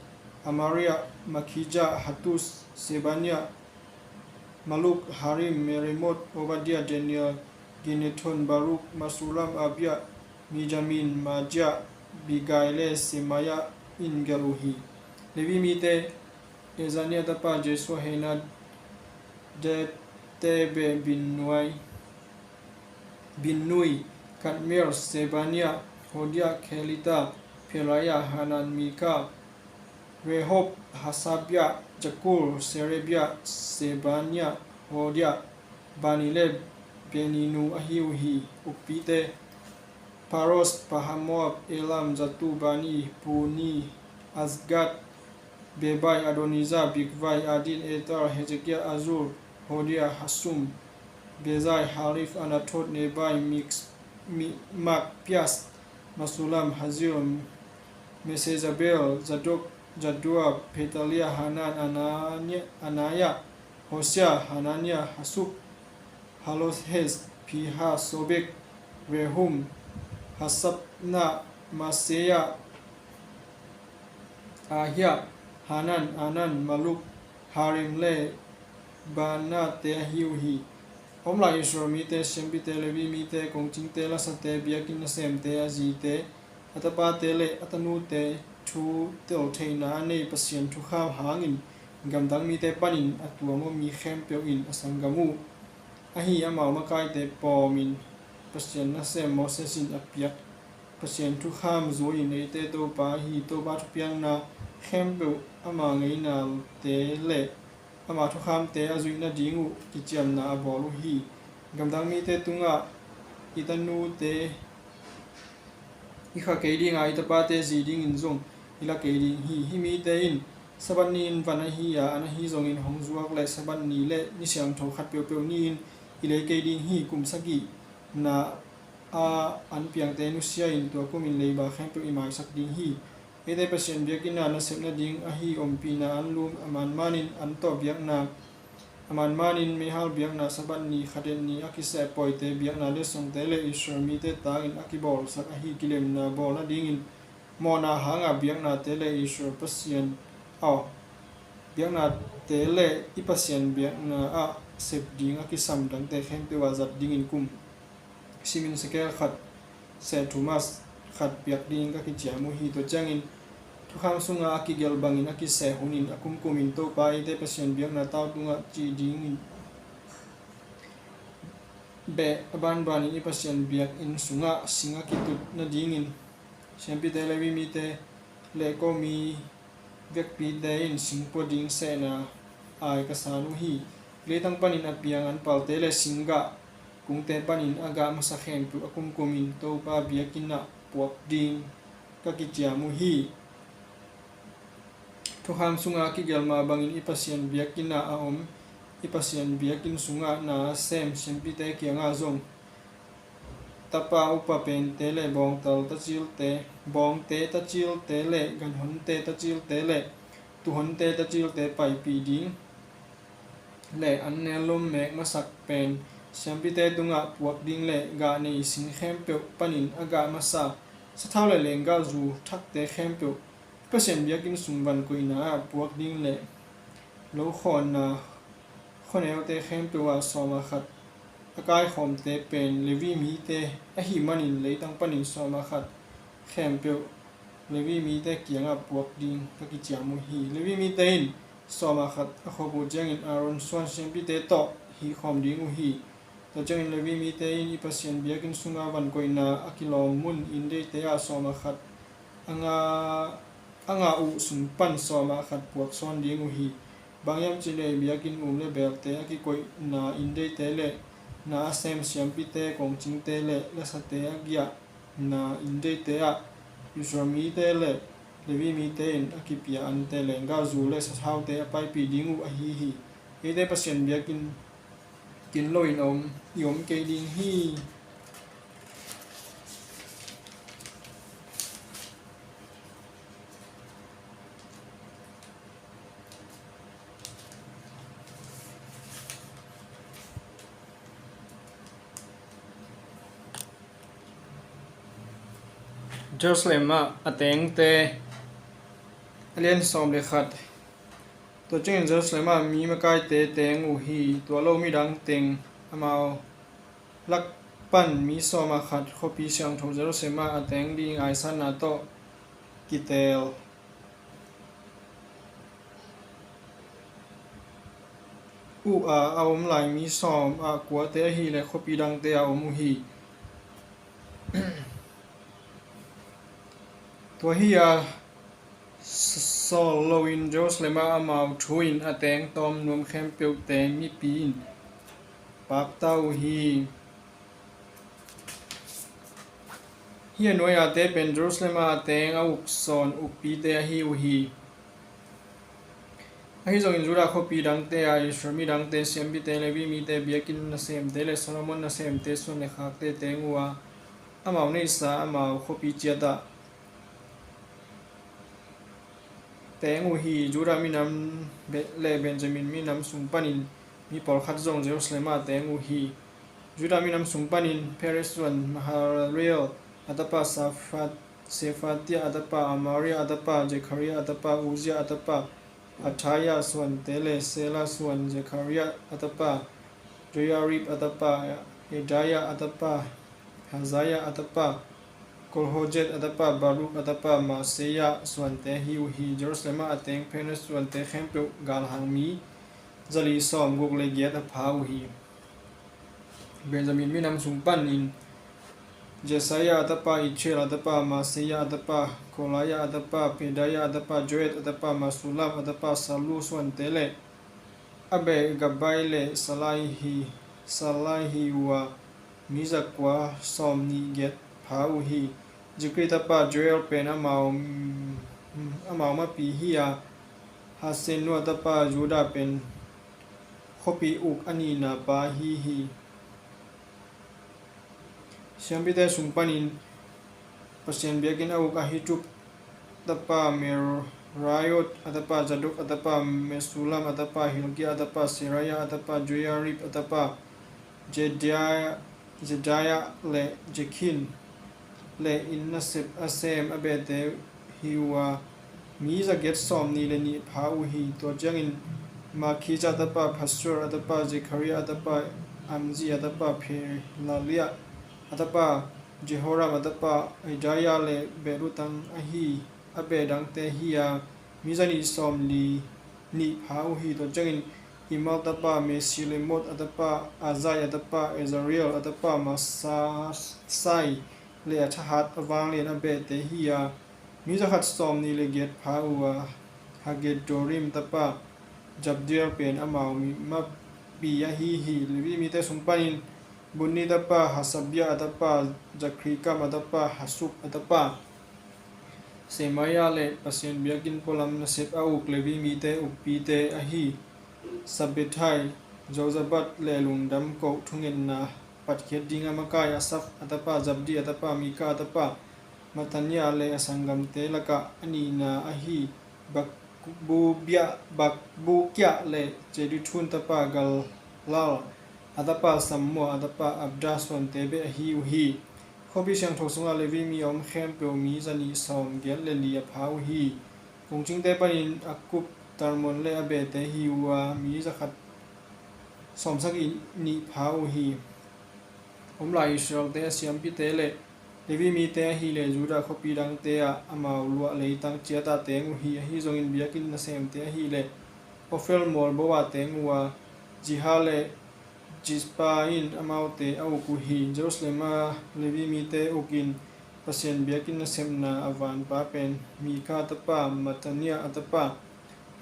Amariah, Makhijah, Hattus, Shebaniah, Maluk, Harim, Meremot, Obadiah, Daniel, Ginethon, Baruch, Meshullam, Abia, Mijamin, Maaziah, Bilgai le Semaiah in gelh uh hi. Levi mite Azania tapa Jesua, Henadad, Tebeth, Binnui, Binnui, Kadmiel, Shebaniah, Hodiah, Kelita, Pelaiah, Hanan, Mika, Rehob, Hasabia, Zakur, Serebia, Shebaniah, Hodiah, Bani le Beninu ahi uh hi. Ukpite Paros, Pahath-moab, Elam, Zatu, Bani, Buni, Azgad, Bebai, Adonijah, Bigvai, Adin, Eter, Hezekiah, Azur, Hodiah, Hasum, Bezai, Harif, Anathoth, Nebai, Mix-, Mi-, Magpias, Meshullam, Hazir, Mesezabel, Zadok, Jadua, Petaliah, Hanan, Anania, Anaya, Hosia, Hanania, Hasub, Halohes, Piha, Sobek, Rehum, Hasabna, Maseya, Ahia, Hanan, Anan, Maluk, Harim le Baanate ahi uh hi. Om lai Israel mite, siampite, Levi mite, kongcingte, lasate, biakinn nasemte, a zite, a tapate le a tanute thu teltheihna a nei Pasian thukham hangin gamdang mite panin a tuam aw mi khempeuh in a sanggam uh ahi amau makaite pawmin Pasian nasem Moses in a piak Pasian thukham zui-in eite Topa ahi Topa thupiakna khempeuh ama ngeinate le ama thukhamte a zuih nading uh kiciamna a bawl uh hi. Gamdang mite tungah i tanute i kha kei dinga i tapate zi dingin zong i la kei ding hi. Hih mite in Sabbath ni-in van ahi a, an ahi zongin hong zuak le Sabbath ni le ni siangtho khat peuhpeuh ni-in i lei kei ding hi. Kum sagihna a an piangte nusia-in tua kumin leiba khempeuh i maisak ding hi. Eite Pasian biakinn a nasep nading ahi ompihna anlum a manmanin an tawh biakna A man manin meihal biakna Sabbath ni khadet ni a kiseh pawite biakna letsongte le Israel mite tangin a kibawlsak ahi kilemna bawl nadingin mawhna hanga biaknate le Israel Pasian, aw, biaknate le i Pasian biakna ah sep ding a kisam dangte khempeuh ah zat dingin kum simin sekel khat seh thum ah khat piak ding ka kiciam uh hi. Tua ciangin thukham sunga a kigelh bangin a kiseh hunin a kumkumin Topa eite Pasian biakna tau tungah cih dingin beh a banbanin i Pasian biakinn sungah sing a kitut nadingin siampite, Levi mite le komi vekpite in sing pua ding sehna ai ka san uh hi. Leitang panin a piang anpalte le singgah kungte panin a gah masa khempeuh a kumkumin Topa biakinn ah puak ding ka kiciam uh hi. Thukham sunga kigelh mah bangin i Pasian biakinn ah a om i Pasian biakinn sungah na a sem siampite kiangah zong tapa upa pente le bawngtal tacilte, bawngte tacilte le ganhonte tacilte le tuuhonte tacilte paipih ding le an nel lum mek masak pen siampite tungah puak ding le gah nei sing khempeuh panin a gah masa sathau le lenggahzu thakte khempeuh Pasian biakinn sung van koihna ah puak ding le lo khawnna khuaneute khempeuh ah sawm ah khat a kaikhawmte pen Levi mite ahih manin leitang panin sawm ah khat khempeuh Levi mite kiangah puak ding ka kiciam uh hi. Levi mite in sawm ah khat a khop uh ciangin Aaron suan siampite tawh hih khawm ding uh hi. Tua ciangin Levi mite in i Pasian biakinn sunga van koihna a kilawm mun indeite ah sawm ah khat a ngah, a ngah uh sung pan sawm ah khat puak sawn ding uh hi. Bang hiam cih leh biakinn um le belte a kikoihna indeite le na a sem siampite kongcingte le lasate a giahna indeite ah Israel mite le Levi mite in a kipia ante lenggahzu le sathaute a paipih ding uh ahi hi. Eite Pasian biakinn kin loin om i om kei ding hi. Jerusalem ah a tengte a lian sawm le khat. Tua ciangin Jerusalem ah mi makaite teng uh hi. Tua lo midang teng amau lak pan mi sawm ah khat khuapi siangtho Jerusalem ah a teng ding aisanna tawh kiteel uh a, a om lai mi sawm ah kuate ahih leh khuapi dangte ah om uh hi. Tua hi a sawl loin Jerusalem ah amau thu in a teng tawm nuam khempeuhte mipi in pakta uh hi. Hih a nuai-ate pen Jerusalem ah a teng a uk sawn ukpite ahi uh hi. Ahi zongin Judah khuapi dangte ah Israel mi dangte, siampite, Levi mite, biakinn nasemte le Solomon nasemte suan le khakte teng uh a, amau neihsa amau khuapi ciat ah teng uh hi. Judah minam le Benjamin minam sung panin mi pawlkhat zong Jerusalem ah teng uh hi. Judah minam sung panin Perez suan Mahalalel a tapa, Sefatiah a tapa, Amaria a tapa, Zechariah a tapa, Uzziah a tapa, Patthaia suante le Sela suan Zechariah a tapa, Joiarib a tapa, Adaia a tapa, Hazaia a tapa, Kolhojet a tapa, Baruch a tapa, Maaseia suante ahi uh hi. Jerusalem ah a teng Perez suante khempeuh galhang mi zali sawm guk le giat a pha uh hi. Benjamin minam sung panin Jesaiah a tapa, Ithiel a tapa, Maaseia a tapa, Kolaia a tapa, Pedaia a tapa, Joed a tapa, Mesullam a tapa, Sallu suante le Abel, Gabai le Salai hi, Salai hi uh a, mi zakua sawm nih giat pha uh hi. Zikri tapa Joel pen amau, amau mapi hi a, Hasenua tapa Judah pen khuapi uk a nihna pa ahi hi. Siampite sung panin Pasian biakinn a uk Ahitub tapa Mer, Meraiot a tapa, Zadok a tapa, Mesullam a tapa, Hilkia a tapa, Seraiah a tapa, Joiarib a tapa, Jedaiah, Jedaiah le Jakhin le inn nasep a sem a behte hi uh a, mi zagiat sawmnih le nih pha uh hi. Tua ciangin Malkija a tapa, Pashur a tapa, Zechariah a tapa, Amzi a tapa, Phelaliah a tapa, Jehoram a tapa, Adaia le behlutang ahi a behdangte hi a, mi zanih sawmli nih pha uh hi. Tua ciangin Imer a tapa, Mesilemot a tapa, Azai a tapa, Azarel a tapa, Maasai le a thahat a vanglian a behte hi a, mi zakhat sawmnih le giat pha uh a, Hagedolim tapa Zabdiel pen amau mi mapi ahi hi. Levi mite sung panin Bunni tapa, Hasabiah a tapa, Zakrikam a tapa, Hasub a tapa Semaiah le Pasian biakinn pualam nasep a uk Levi mite ukpite ahi Sabbethai, Jozabad le lungdam koh thungetna patkhiat dinga makai Asaph a tapa, Zabdi a tapa, Mika a tapa Mattaniah le a sanggamte lakah a nihna ahi Bakbukiah, Bakbukiah le Jeduthun tapa Galal a tapa Sammua a tapa Abda suante beh ahi uh hi. Khuapi siangtho sungah Levi mi a om khempeuh mi zanih sawmgiat le li a pha uh hi. Kongcingte panin Akkub, Talmon le a behte hi uh a, mi zakhat sawmsagih nih pha uh hi. Omlai Israelte a siampite le Levi mite ahileh Judah khuapi dangte ah amau luah leitang ciatah teng uh hi. Ahi zongin biakinn nasemte ahileh Ofel mualbo ah teng uh a, Ziha le Jispa in amaute a uk uh hi. Jerusalem a Levi mite ukin Pasian biakinn nasepna a vanpa pen Mika tapa Mattaniah a tapa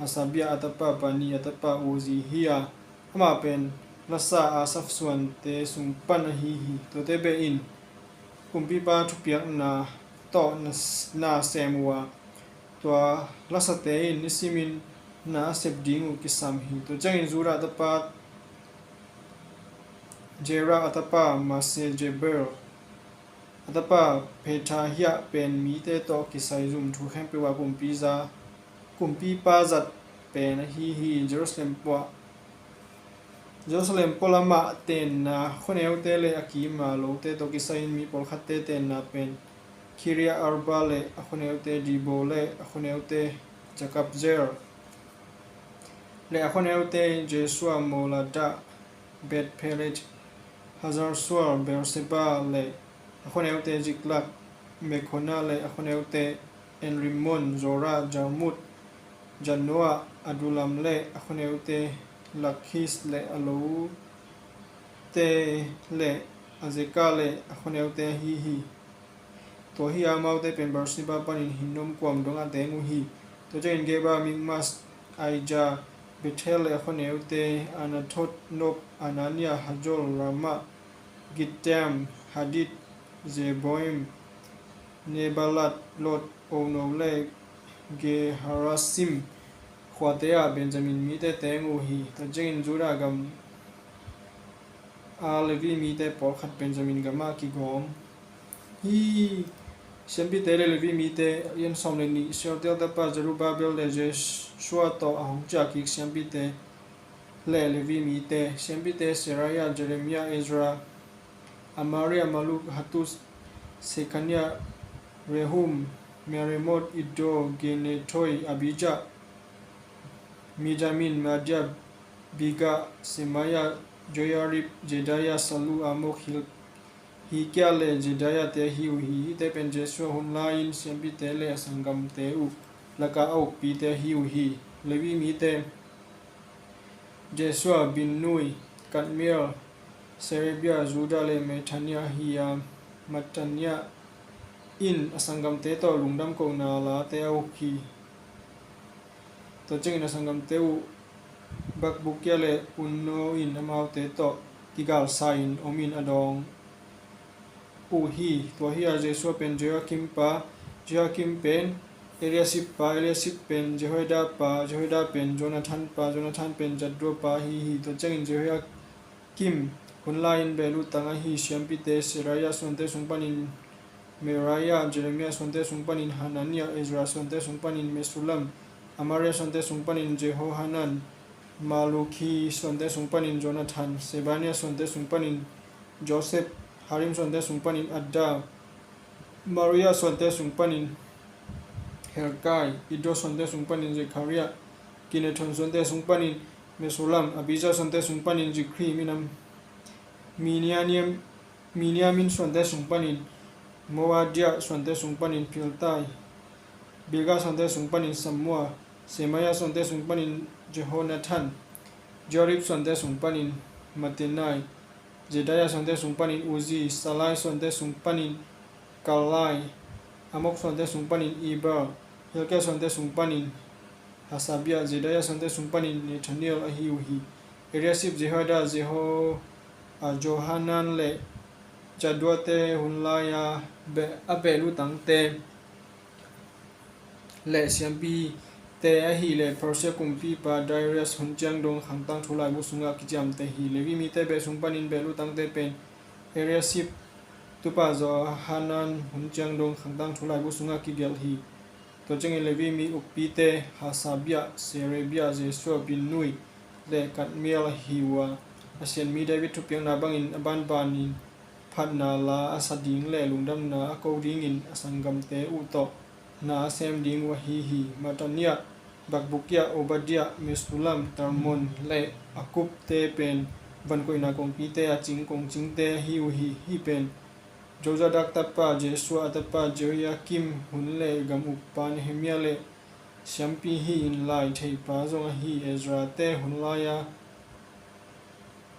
Hasabia a tapa Bani a tapa Uzi hi a, amah pen lasa Asaph suante sung pan ahi hi. Tuate beh in kumpipa thupiakna tawh na, na sem uh a, tua lasate in nisimin na a sep ding uh kisam hi. Tua ciangin Judah tapa Jerah a tapa Mesezabelah a tapa Pethahiah pen mite tawh kisai zum thu khempeuh ah kumpiza, kumpipa zat pen ahi hi. Jerusalem puah, Jerusalem pualamah tenna khuaneute le a kima lote tawh kisai-in mi pawlkhatte tenna pen Kiriath Arba le a khuaneute, Dibon le a khuaneute, Jekabzeel le a khuaneute, Jesua, Molada, Beth-pelet, Hazar-sual, Beersheba le a khuaneute, Ziklag, Mekhona le a khuaneute, En-rimmon, Zora, Jarmuth, Janoah, Adullam le a khuaneute, Lakhis le a lote le Azekah le a khuaneute ahi hi. Tua hi a, amaute pen Beersheba panin Hinnom kuam dongah teng uh hi. Tua ciangin Geba, Mikmas, Aija, Bethel le a khuaneute, Anathoth, Nob, Anania, Hajol, Ramah, Gittim, Hadid, Zeboim, Neballat, Lod, Ono le Geharasim khuate ah Benjamin mite teng uh hi. Tua ciangin Judah gam a Levi mite pawlkhat Benjamin gamah kigawm hi. Siampite le Levi mite, a lian sawm le nih, Shealtiel tapa Zerubbabel le Jeshua tawh a hong ciah kik siampite le Levi mite, siampite Seraiah, Jeremiah, Ezra, Amariah, Maluk, Hattus, Shekaniah, Rehum, Meremoth, Iddo, Ginetoi, Abijah, Mijamin, Maadiah, Bilgah, Shemaiah, Joiarib, Jedaiah, Sallu, Amok, Hil-, Hilkiah le Jedaiah te ahi uh hi. Hihte pen Jesua hun lai-in siampite le a sanggamte uh lakah a ukpite ahi uh hi. Levi mite: Jesua, Binnui, Kadmiel, Sherebia, Judah le Mattaniah ahi a, Mattaniah in a sanggamte tawh lungdam kohna late a uk hi. Tua ciangin a sanggamte uh Bakbukia le Unno in amaute tawh kigalsa-in omin a dawng uh hi. Tua hi a, Jesua pen Jehoiakim pa, Jehoiakim pen Eliasib pa, Eliasib pen Jehoiada pa, Jehoiada pen Jonathan pa, Jonathan pen Zaddua pa ahi hi. Tua ciangin Jehoiakim hun lai-in behlutang ahi siampite Seraiah suante sung panin Meraiah, Jeremiah suante sung panin Hananiah, Ezra suante sung panin Mesullam, Amaria suante sung panin Jehohanan, Maluki suante sung panin Jonathan, Sebania suante sung panin Joseph, Harim suante sung panin Adda, Maria suante sung panin Helkai, Ido suante sung panin Zekaria, Kinethon suante sung panin Mesulam, Abija suante sung panin Zikri, minam Minianim, Miniamin suante sung panin Moadia suante sung panin Piltai, Bilga suante sung panin Sammua, Semaya suante sung panin Jehonathan, Jorib suante sung panin Matenai, Jedaya suante sung panin Uzi, Salai suante sung panin Kalai, Amok suante sung panin Ibar, Hilkia suante sung panin Hasabia, Jedaya suante sung panin Nethanel ahi uh hi. Eliasib, Jehoiada, Jeho, a, Johanan le Jaduate hun lai-a beh, a beh lutangte le siampite ahi le Persia kumpipa Darius hun ciang dong khangtang thu laibu sungah kiciamte hi. Levi mite beh sung panin beh lutangte pen Eliasib tupa Johanan hun ciang dong khangtang thu laibu sungah kigelh hi. Tua ciangin Levi mi ukpite Hasabia, Serebia, Jesua, Binnui le Kadmiel ahi uh a, Pasian mi David thupiakna bangin a banbanin phatna la a sa ding le lungdamna a ko dingin a sanggamte uh tawh na a sem ding uh ahi hi. Matania, Bakbukia, Obadia, Mesulam, Talmon le Akupte pen vankoihna kongpite a cing kongcingte ahi uh hi. Hih pen Jozadak tapa, Jesua a tapa Jehoiakim hun le gam ukpa Nehemia le siampi hi in lai theipa zong ahi Ezra-te hun lai-a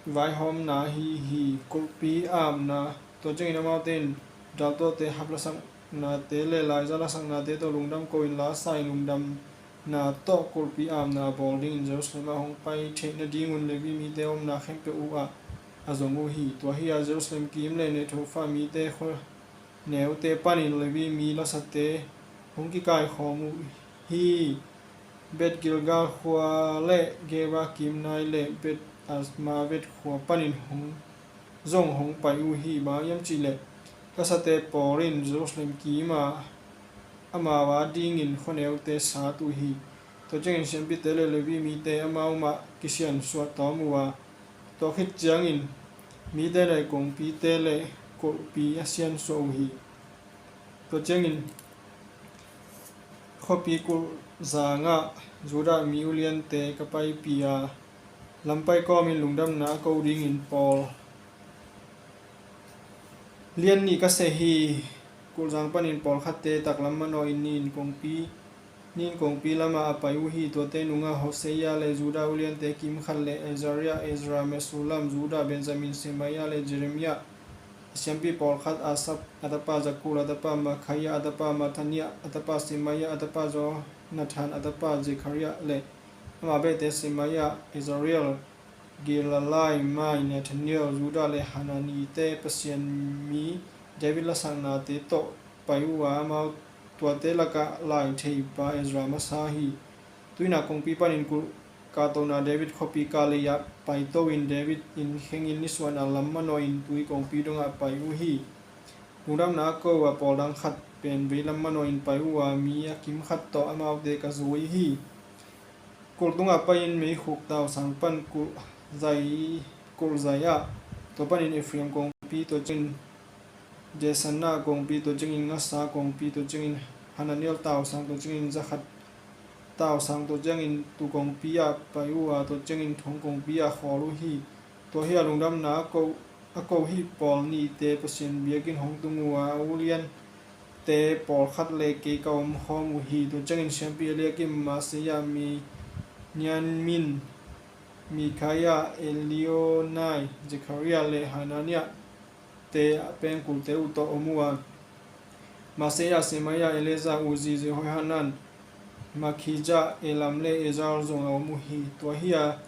vaihawmna ahi hi. Kulhpi a apna, tua ciangin amaute in daltuahte hap lasaknate le laiza lasaknate tawh lungdam ko in la a sa in lungdamna tawh kulhpi a apna a bawl dingin Jerusalem ah hong pai theih nadingun Levi mite a omna khempeuh uh ah a zong uh hi. Tua hi-a Jerusalem kim le Netopha mite khua neute panin Levi mi lasate hong kikaikhawm uh hi. Bet Gilgal khua le Geba kim nai le Bet Azmavet khua panin hong zong hong pai uh hi. Bang hiam cihleh lasate pawl in Jerusalem kim ah amau a dingin khuaneute sat uh hi. Tua ciangin siampite le Levi mite amau mah kisiansuah tawm uh a, tua khit ciangin mite le kongpite le kulhpi a siansuah uh hi. Tua ciangin khuapi kulhzangah Judah mi uliante ka paipih a, lampai kawmin lungdamna a ko dingin pawl lian nih ka seh hi. Kulhzang panin pawlkhatte taklam manawhin nin kongpi, nin kongpi lamah a pai uh hi. Tuate nungah Hoseia le Judah uliante kimkhat le Azaria, Ezra, Mesulam, Judah, Benjamin, Semaia le Jeremia, a siampi pawlkhat Asap a tapa Zakur a tapa Makhaia a tapa Mathania a tapa Semaia a tapa Jonathan a tapa Zekharia le ama behte Semaia, Azarel, Gilalai, Mai, Nethanel, Judah le Hananite Pasian mi David lasaknate tawh pai uh a, amau tuate lakah lai theipa Ezra masa hi. Tuinak kongpi panin kulh kahtohna David khuapi Kalei ah paito in David inn khengin nisuahna lam manawhin tui kongpi dongah pai uh hi. Lungdamna a ko a pawl dang khat pen veilam manawhin pai uh a, mi a kimkhat tawh amaute ka zui hi. Kulh tungah pai-in meikhuk tausang pan kulh zai, kulh zai ah, tua panin Ephraim kongpi, tua ciangin Jeshanah kongpi, tua ciangin Ngasa kongpi, tua ciangin Hananiel tausang, tua ciangin Zakhat tausang, tua ciangin tu kongpi ah pai uh a, tua ciangin thong kongpi ah khawl uh hi. Tua hi a lungdamna a ko, a ko hih pawl nihte Pasian biakinn hong tung uh a, a ulian te pawlkhat le kei ka omkhawm uh hi. Tua ciangin siampi Eliakim, Maseia, Miniamin, Mikhaia, Elioenai, Zekharia le Hanania te pengkulte uh tawh om uh a, Maseia, Semaia, Eleazar, Uzi, Jehohanan, Makhija, Elam le Ezar zong a om uh hi. Tua hi a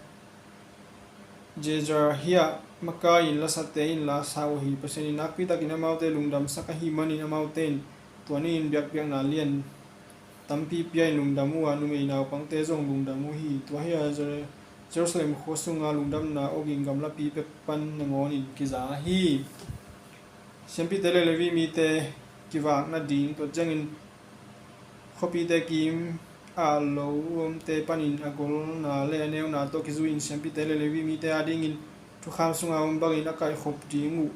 Jezrahia makai-in lasate in la sa uh hi. Pasian in nakpitakin amaute lungdamsak ahih manin amaute in tua ni-in biakpiakna lian tampi pia-in lungdam uh a, numei naupangte zong lungdam uh hi. Tua hi a Jer-, Jerusalem khua sunga lungdamna awging gamlapi pek pan nangawnin kiza hi. Siampite le Levi mite kivak nading, tua ciangin khuapite kim a lo omte panin a golna le a neuna tawh kizui-in siampite le Levi mite adingin thukham sunga om bangin a kaihkhop ding uh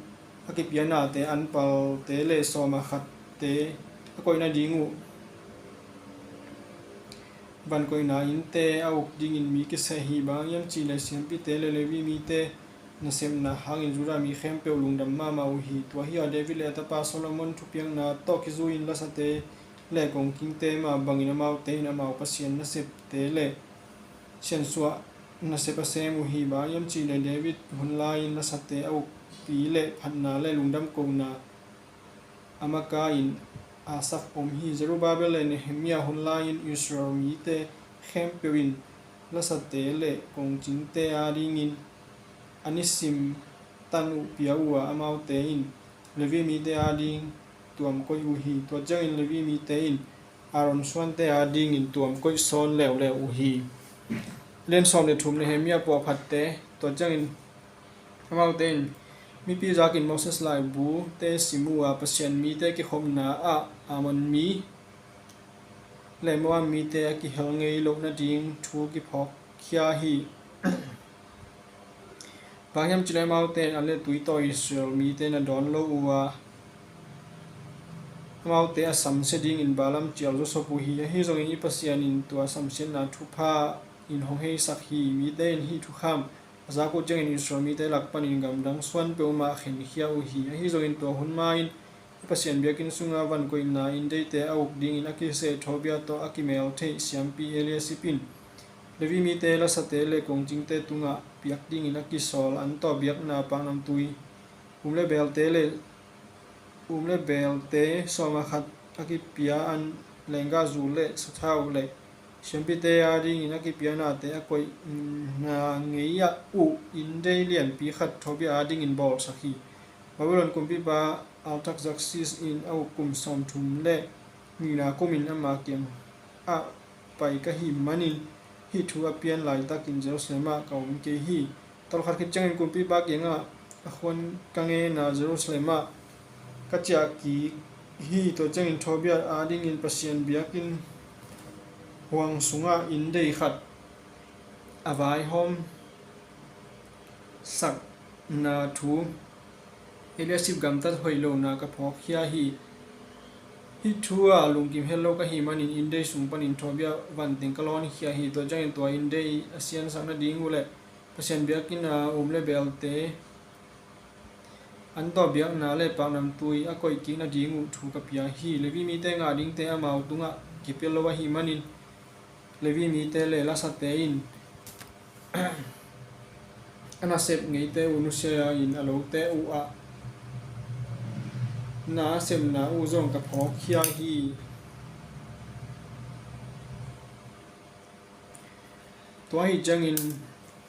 a kipia nate anpalte le sawm a khatte a koihna ding uh vankoihna innte a uk dingin mi kiseh hi. Bang hiam cihleh siampite le Levi mite nasepna hangin Judah mi khempeuh lungdam mahmah uh hi. Tua hi-a David le a tapa Solomon thupiakna tawh kizui-in lasate le kongkingte mah bangin amaute in amau Pasian nasepte le siansuah nasep a sem uh hi. Bang hiam cihleh David hun lai-in lasate a ukpi le phatna le lungdam kohna a maka-in Asaf om hi. Zerubbabel le Nehemiah hun lai-in Israel mite khempeuh in lasate le kongkingte adingin a nisim tan uh pia uh a, amaute in Levi mite ading tuam koih uh hi. Tua ciangin Levi mite in Aaron suante adingin tuam koih sawn leuleu uh hi. Lian sawm le thum. Nehemiah puahphatte. Tua ciangin amaute in mipi zakin Moses laibute sim uh a, Pasian mite kikhopna ah Ammon mi le Moab mite a kihel ngei loh nading thu kiphawkkhia hi. Bang hiam cihleh amaute in an le tui tawh Israel mite na dawn lo uh a, amaute a samsia dingin Balaam cial zawsop uh hi. Ahi zongin i Pasian in tua samsiatna thupha in hong heisak hi. Mite in hih thukham a zak uh ciangin Israel mite lak panin gamdang suan peuhmah khenkhia uh hi. Ahi zongin tua hun ma-in i Pasian biakinn sunga vankoihna indeite a uk dingin a kiseh Tobia tawh a kimeltheih siampi Eliasib in Levi mite lasate le kongkingte tungah piak dingin a kisawl an tawh biakna paknamtui, um le belte le um le belte sawm a khat a kipia an, lenggahzu le sathau le siampite adingin a kipia nate a koihna ngei-ah uh inndei lianpi khat Tobia adingin bawlsak hi. Babylon kumpipa Artaxerxes in a uk kum sawmthum le nihna kumin ama kiangah pai ka hih manin hih thu a pian laitakin Jerusalem ah ka om kei hi. Tolkhat khit ciangin kumpipa kiangah a khuan ka ngen a, Jerusalem ah ka ciah kik hi. Tua ciangin Tobia adingin Pasian biakinn huang sungah inndei khat a vaihawm sakna thu Eliasib gamtat hoih lohna ka phawkkhia hi. Hih thu-ah lungkim hetlo ka hih manin inndei sung panin Tobia vanteng ka lawnkhia hi. Tua ciangin tua inndei a siansak nading uh le Pasian biakinn a um le belte an tawh biakna le paknamtui a koih kik nading uh thu ka pia hi. Levi mite ngah dingte amau tungah kipia lo ahih manin Levi mite le lasate in a nasep ngeite uh nusia-in a lote uh ah na a sepna uh zong ka phawkkhia hi. Tua ahih ciangin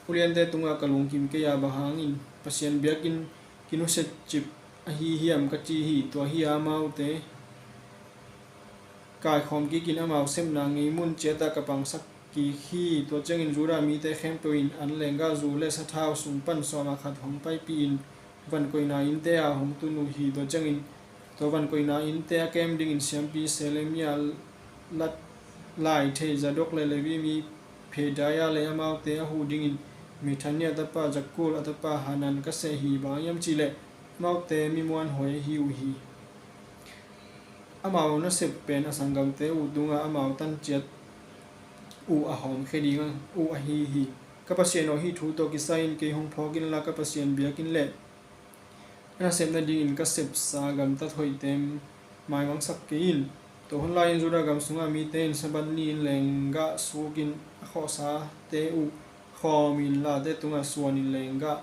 uliante tungah ka lungkim kei a, bang hangin Pasian biakinn kinusia cip ahi hiam ka ci hi. Tua hi a, amaute kaikhawm kikin amau sepna ngei mun ciatah ka pangsak kik hi. Tua ciangin Judah mite khempeuh in an lenggahzu le sathau sung pan sawm a khat hong paipih-in vankoihna innte ah hong tun uh hi. Tua ciangin tua vankoihna innte a kem dingin siampi Selemia, lat lai thei Zadok le Levi mi Pedaiah le amaute a huh dingin Mattaniah tapa Zakur a tapa Hanan ka seh hi. Bang hiam cihleh amaute mi muanhuai ahi uh hi. Amau nasep pen a sanggamte uh tungah amau tanciat uh a hawmkhia ding uh ahi hi. Ka Pasian aw, hih thu tawh kisai-in kei hong phawk inla, ka Pasian biakinn le a nasep nadingin ka sepsa gamtat hoihte maimangsak kei in. Tua hun lai-in Judah gam sungah mite in Sabbath ni-in lenggah sukin a khawhsate uh khawmin late tungah suanin lenggah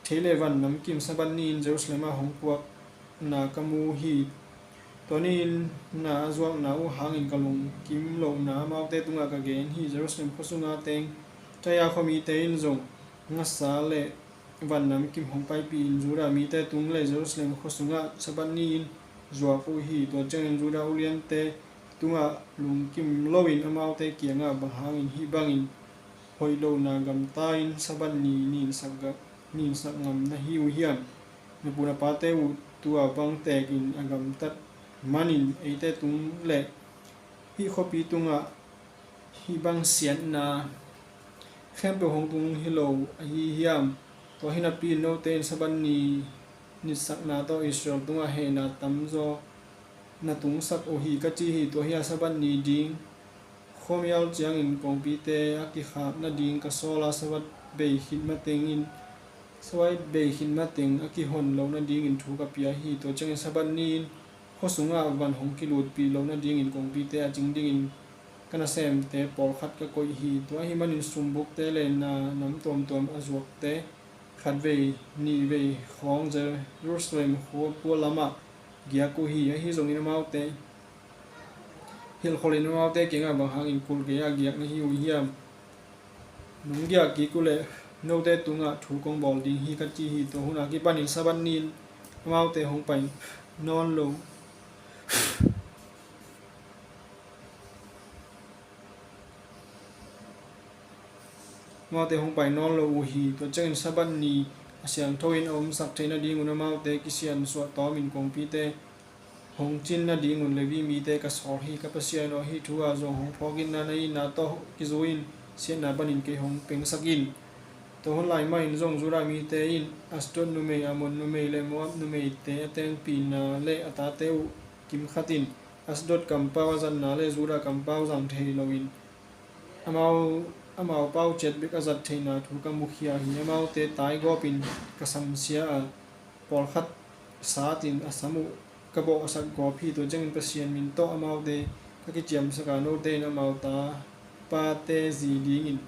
thei le van namkim Sabbath ni-in Jerusalem ah hong puakna ka mu hi. Tua ni-in na a zuakna uh hangin ka lungkim lohna amaute tungah ka gen hi. Jerusalem khua sunga teng Tyre khuamite in zong ngasa le van namkim hong paipih-in Judah mite tung le Jerusalem khua sungah Sabbath ni-in zuak uh hi. Tua ciangin Judah uliante tungah lungkim loin amaute kiangah, bang hangin hih bangin hoih lohna gamta-in Sabbath ni ninsak ga- ninsak ngam na hi uh hiam? Na pu na pate uh tua bang tekin a gamtat manin eite tung le hih khuapi tungah hih bang siatna khempeuh hong tung hi lo ahi hiam? Tua hi napi in note in Sabbath ni nitsakna tawh Israel tungah hehna tamzaw na tungsak uh hi, ka ci hi. Tua hi a Sabbath ni ding khuamial ciangin kongpite a kikhak nading ka sawl a, Sabbath bei khit matengin, Sabbath bei khit mateng a kihon loh nadingin thu ka pia hi. Tua ciangin Sabbath ni-in khua sungah van hong kilutpih loh nadingin kongpite a cing dingin ka nasemte pawlkhat ka koih hi. Tua ahih manin sumbukte le na nam tuamtuam a zuakte khatvei nihvei khawng Jerusalem khua pualamah giak uh hi. Ahi zongin amaute hilhkholhin amaute kiangah, bang hangin kulh gei-ah giak na hi uh hiam? Nong giak kik uh leh note tungah thu kong bawl ding hi, ka ci hi. Tua hun a kipanin Sabbath ni-in amaute hong pai nawn lo amaute hong pai nawn lo uh hi. Tua ciangin Sabbath ni a siangtho in a omsak theih nadingun amaute kisiansuah tawmin kongpite hong cin nadingun Levi mite ka sawl hi. Ka Pasian aw, hih thu ah zong hong phawk inla, na itna tawh kizui-in siatna panin kei hong pengsak in. Tua hun lai mahin zong Judah mite in Ashdod numei, Ammon numei le Moab numeite a tengpihna le a tate uh kimkhatin Ashdod kampau a zatna le Judah kampau zang thei loin amau, amau pau ciat bek a zat theihna thu ka mukhia hi. Amaute taigawpin ka samsia a, pawlkhat satin a sam uh ka bawhsak gawp hi. Tua ciangin Pasian min tawh amaute ka kiciamsak a, note in amau tapate zi dingin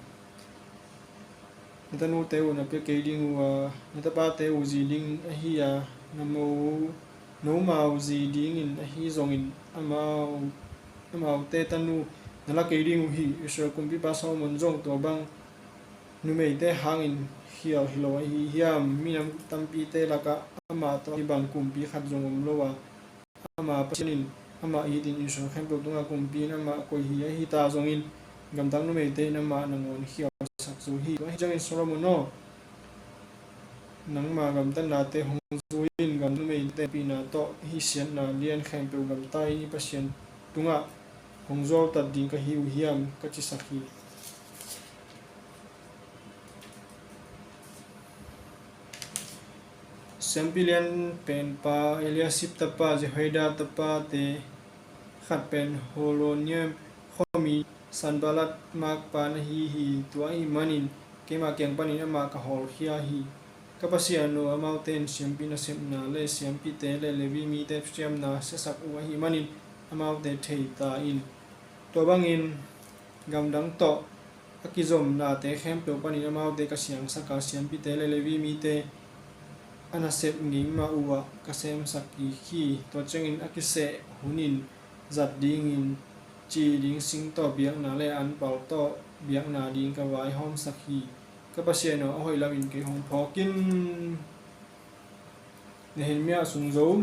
na tanute uh na pia kei ding uh a, na tapate uh zi ding ahi a, na mo, nomau zi dingin ahi zongin amau, amaute tanu na la kei ding uh hi. Israel kumpipa Solomon zong tua bang numeite hangin khial hi lo ahi hiam? Minam tampite lakah amah tawh hih bang kumpi khat zong om lo a, ama Pasian in amah itin Israel khempeuh tungah kumpi in amah koih hi. Ahi ta zongin gamdang numeite in amah nangawn khialsak zo hi. Tua hi ciangin Solomon aw, nangma gamtatnate hong zui-in gamdang numeite tengpihna tawh hih siatna lian khempeuh gamta-in i Pasian tungah hong zuautat ding ka hi uh hiam, ka cisak hi. Siampi lian penpa Eliasib tapa, Jehoiada tapate khat pen Horonaim khuami Sanballat makpa na hi hi. Tua ahih manin keima kiang panin amah ka hawlkhia hi. Ka Pasian aw, amaute in siampi nasepna le siampite le Levi mite thuciamna siasak uh ahih manin amaute thei ta in. Tua bangin gamdang tawh a kizom nate khempeuh panin amaute ka siangsak a, siampite le Levi mite a nasep ngei mah uhah ka semsak kik hi. Tua ciangin a kiseh hunin zat dingin cih ding sing tawh biakna le anpal tawh biakna ding ka vaihawmsak hi. Ka Pasian aw, a hoih lamin kei hong phawk in. Nehemiah sung zo.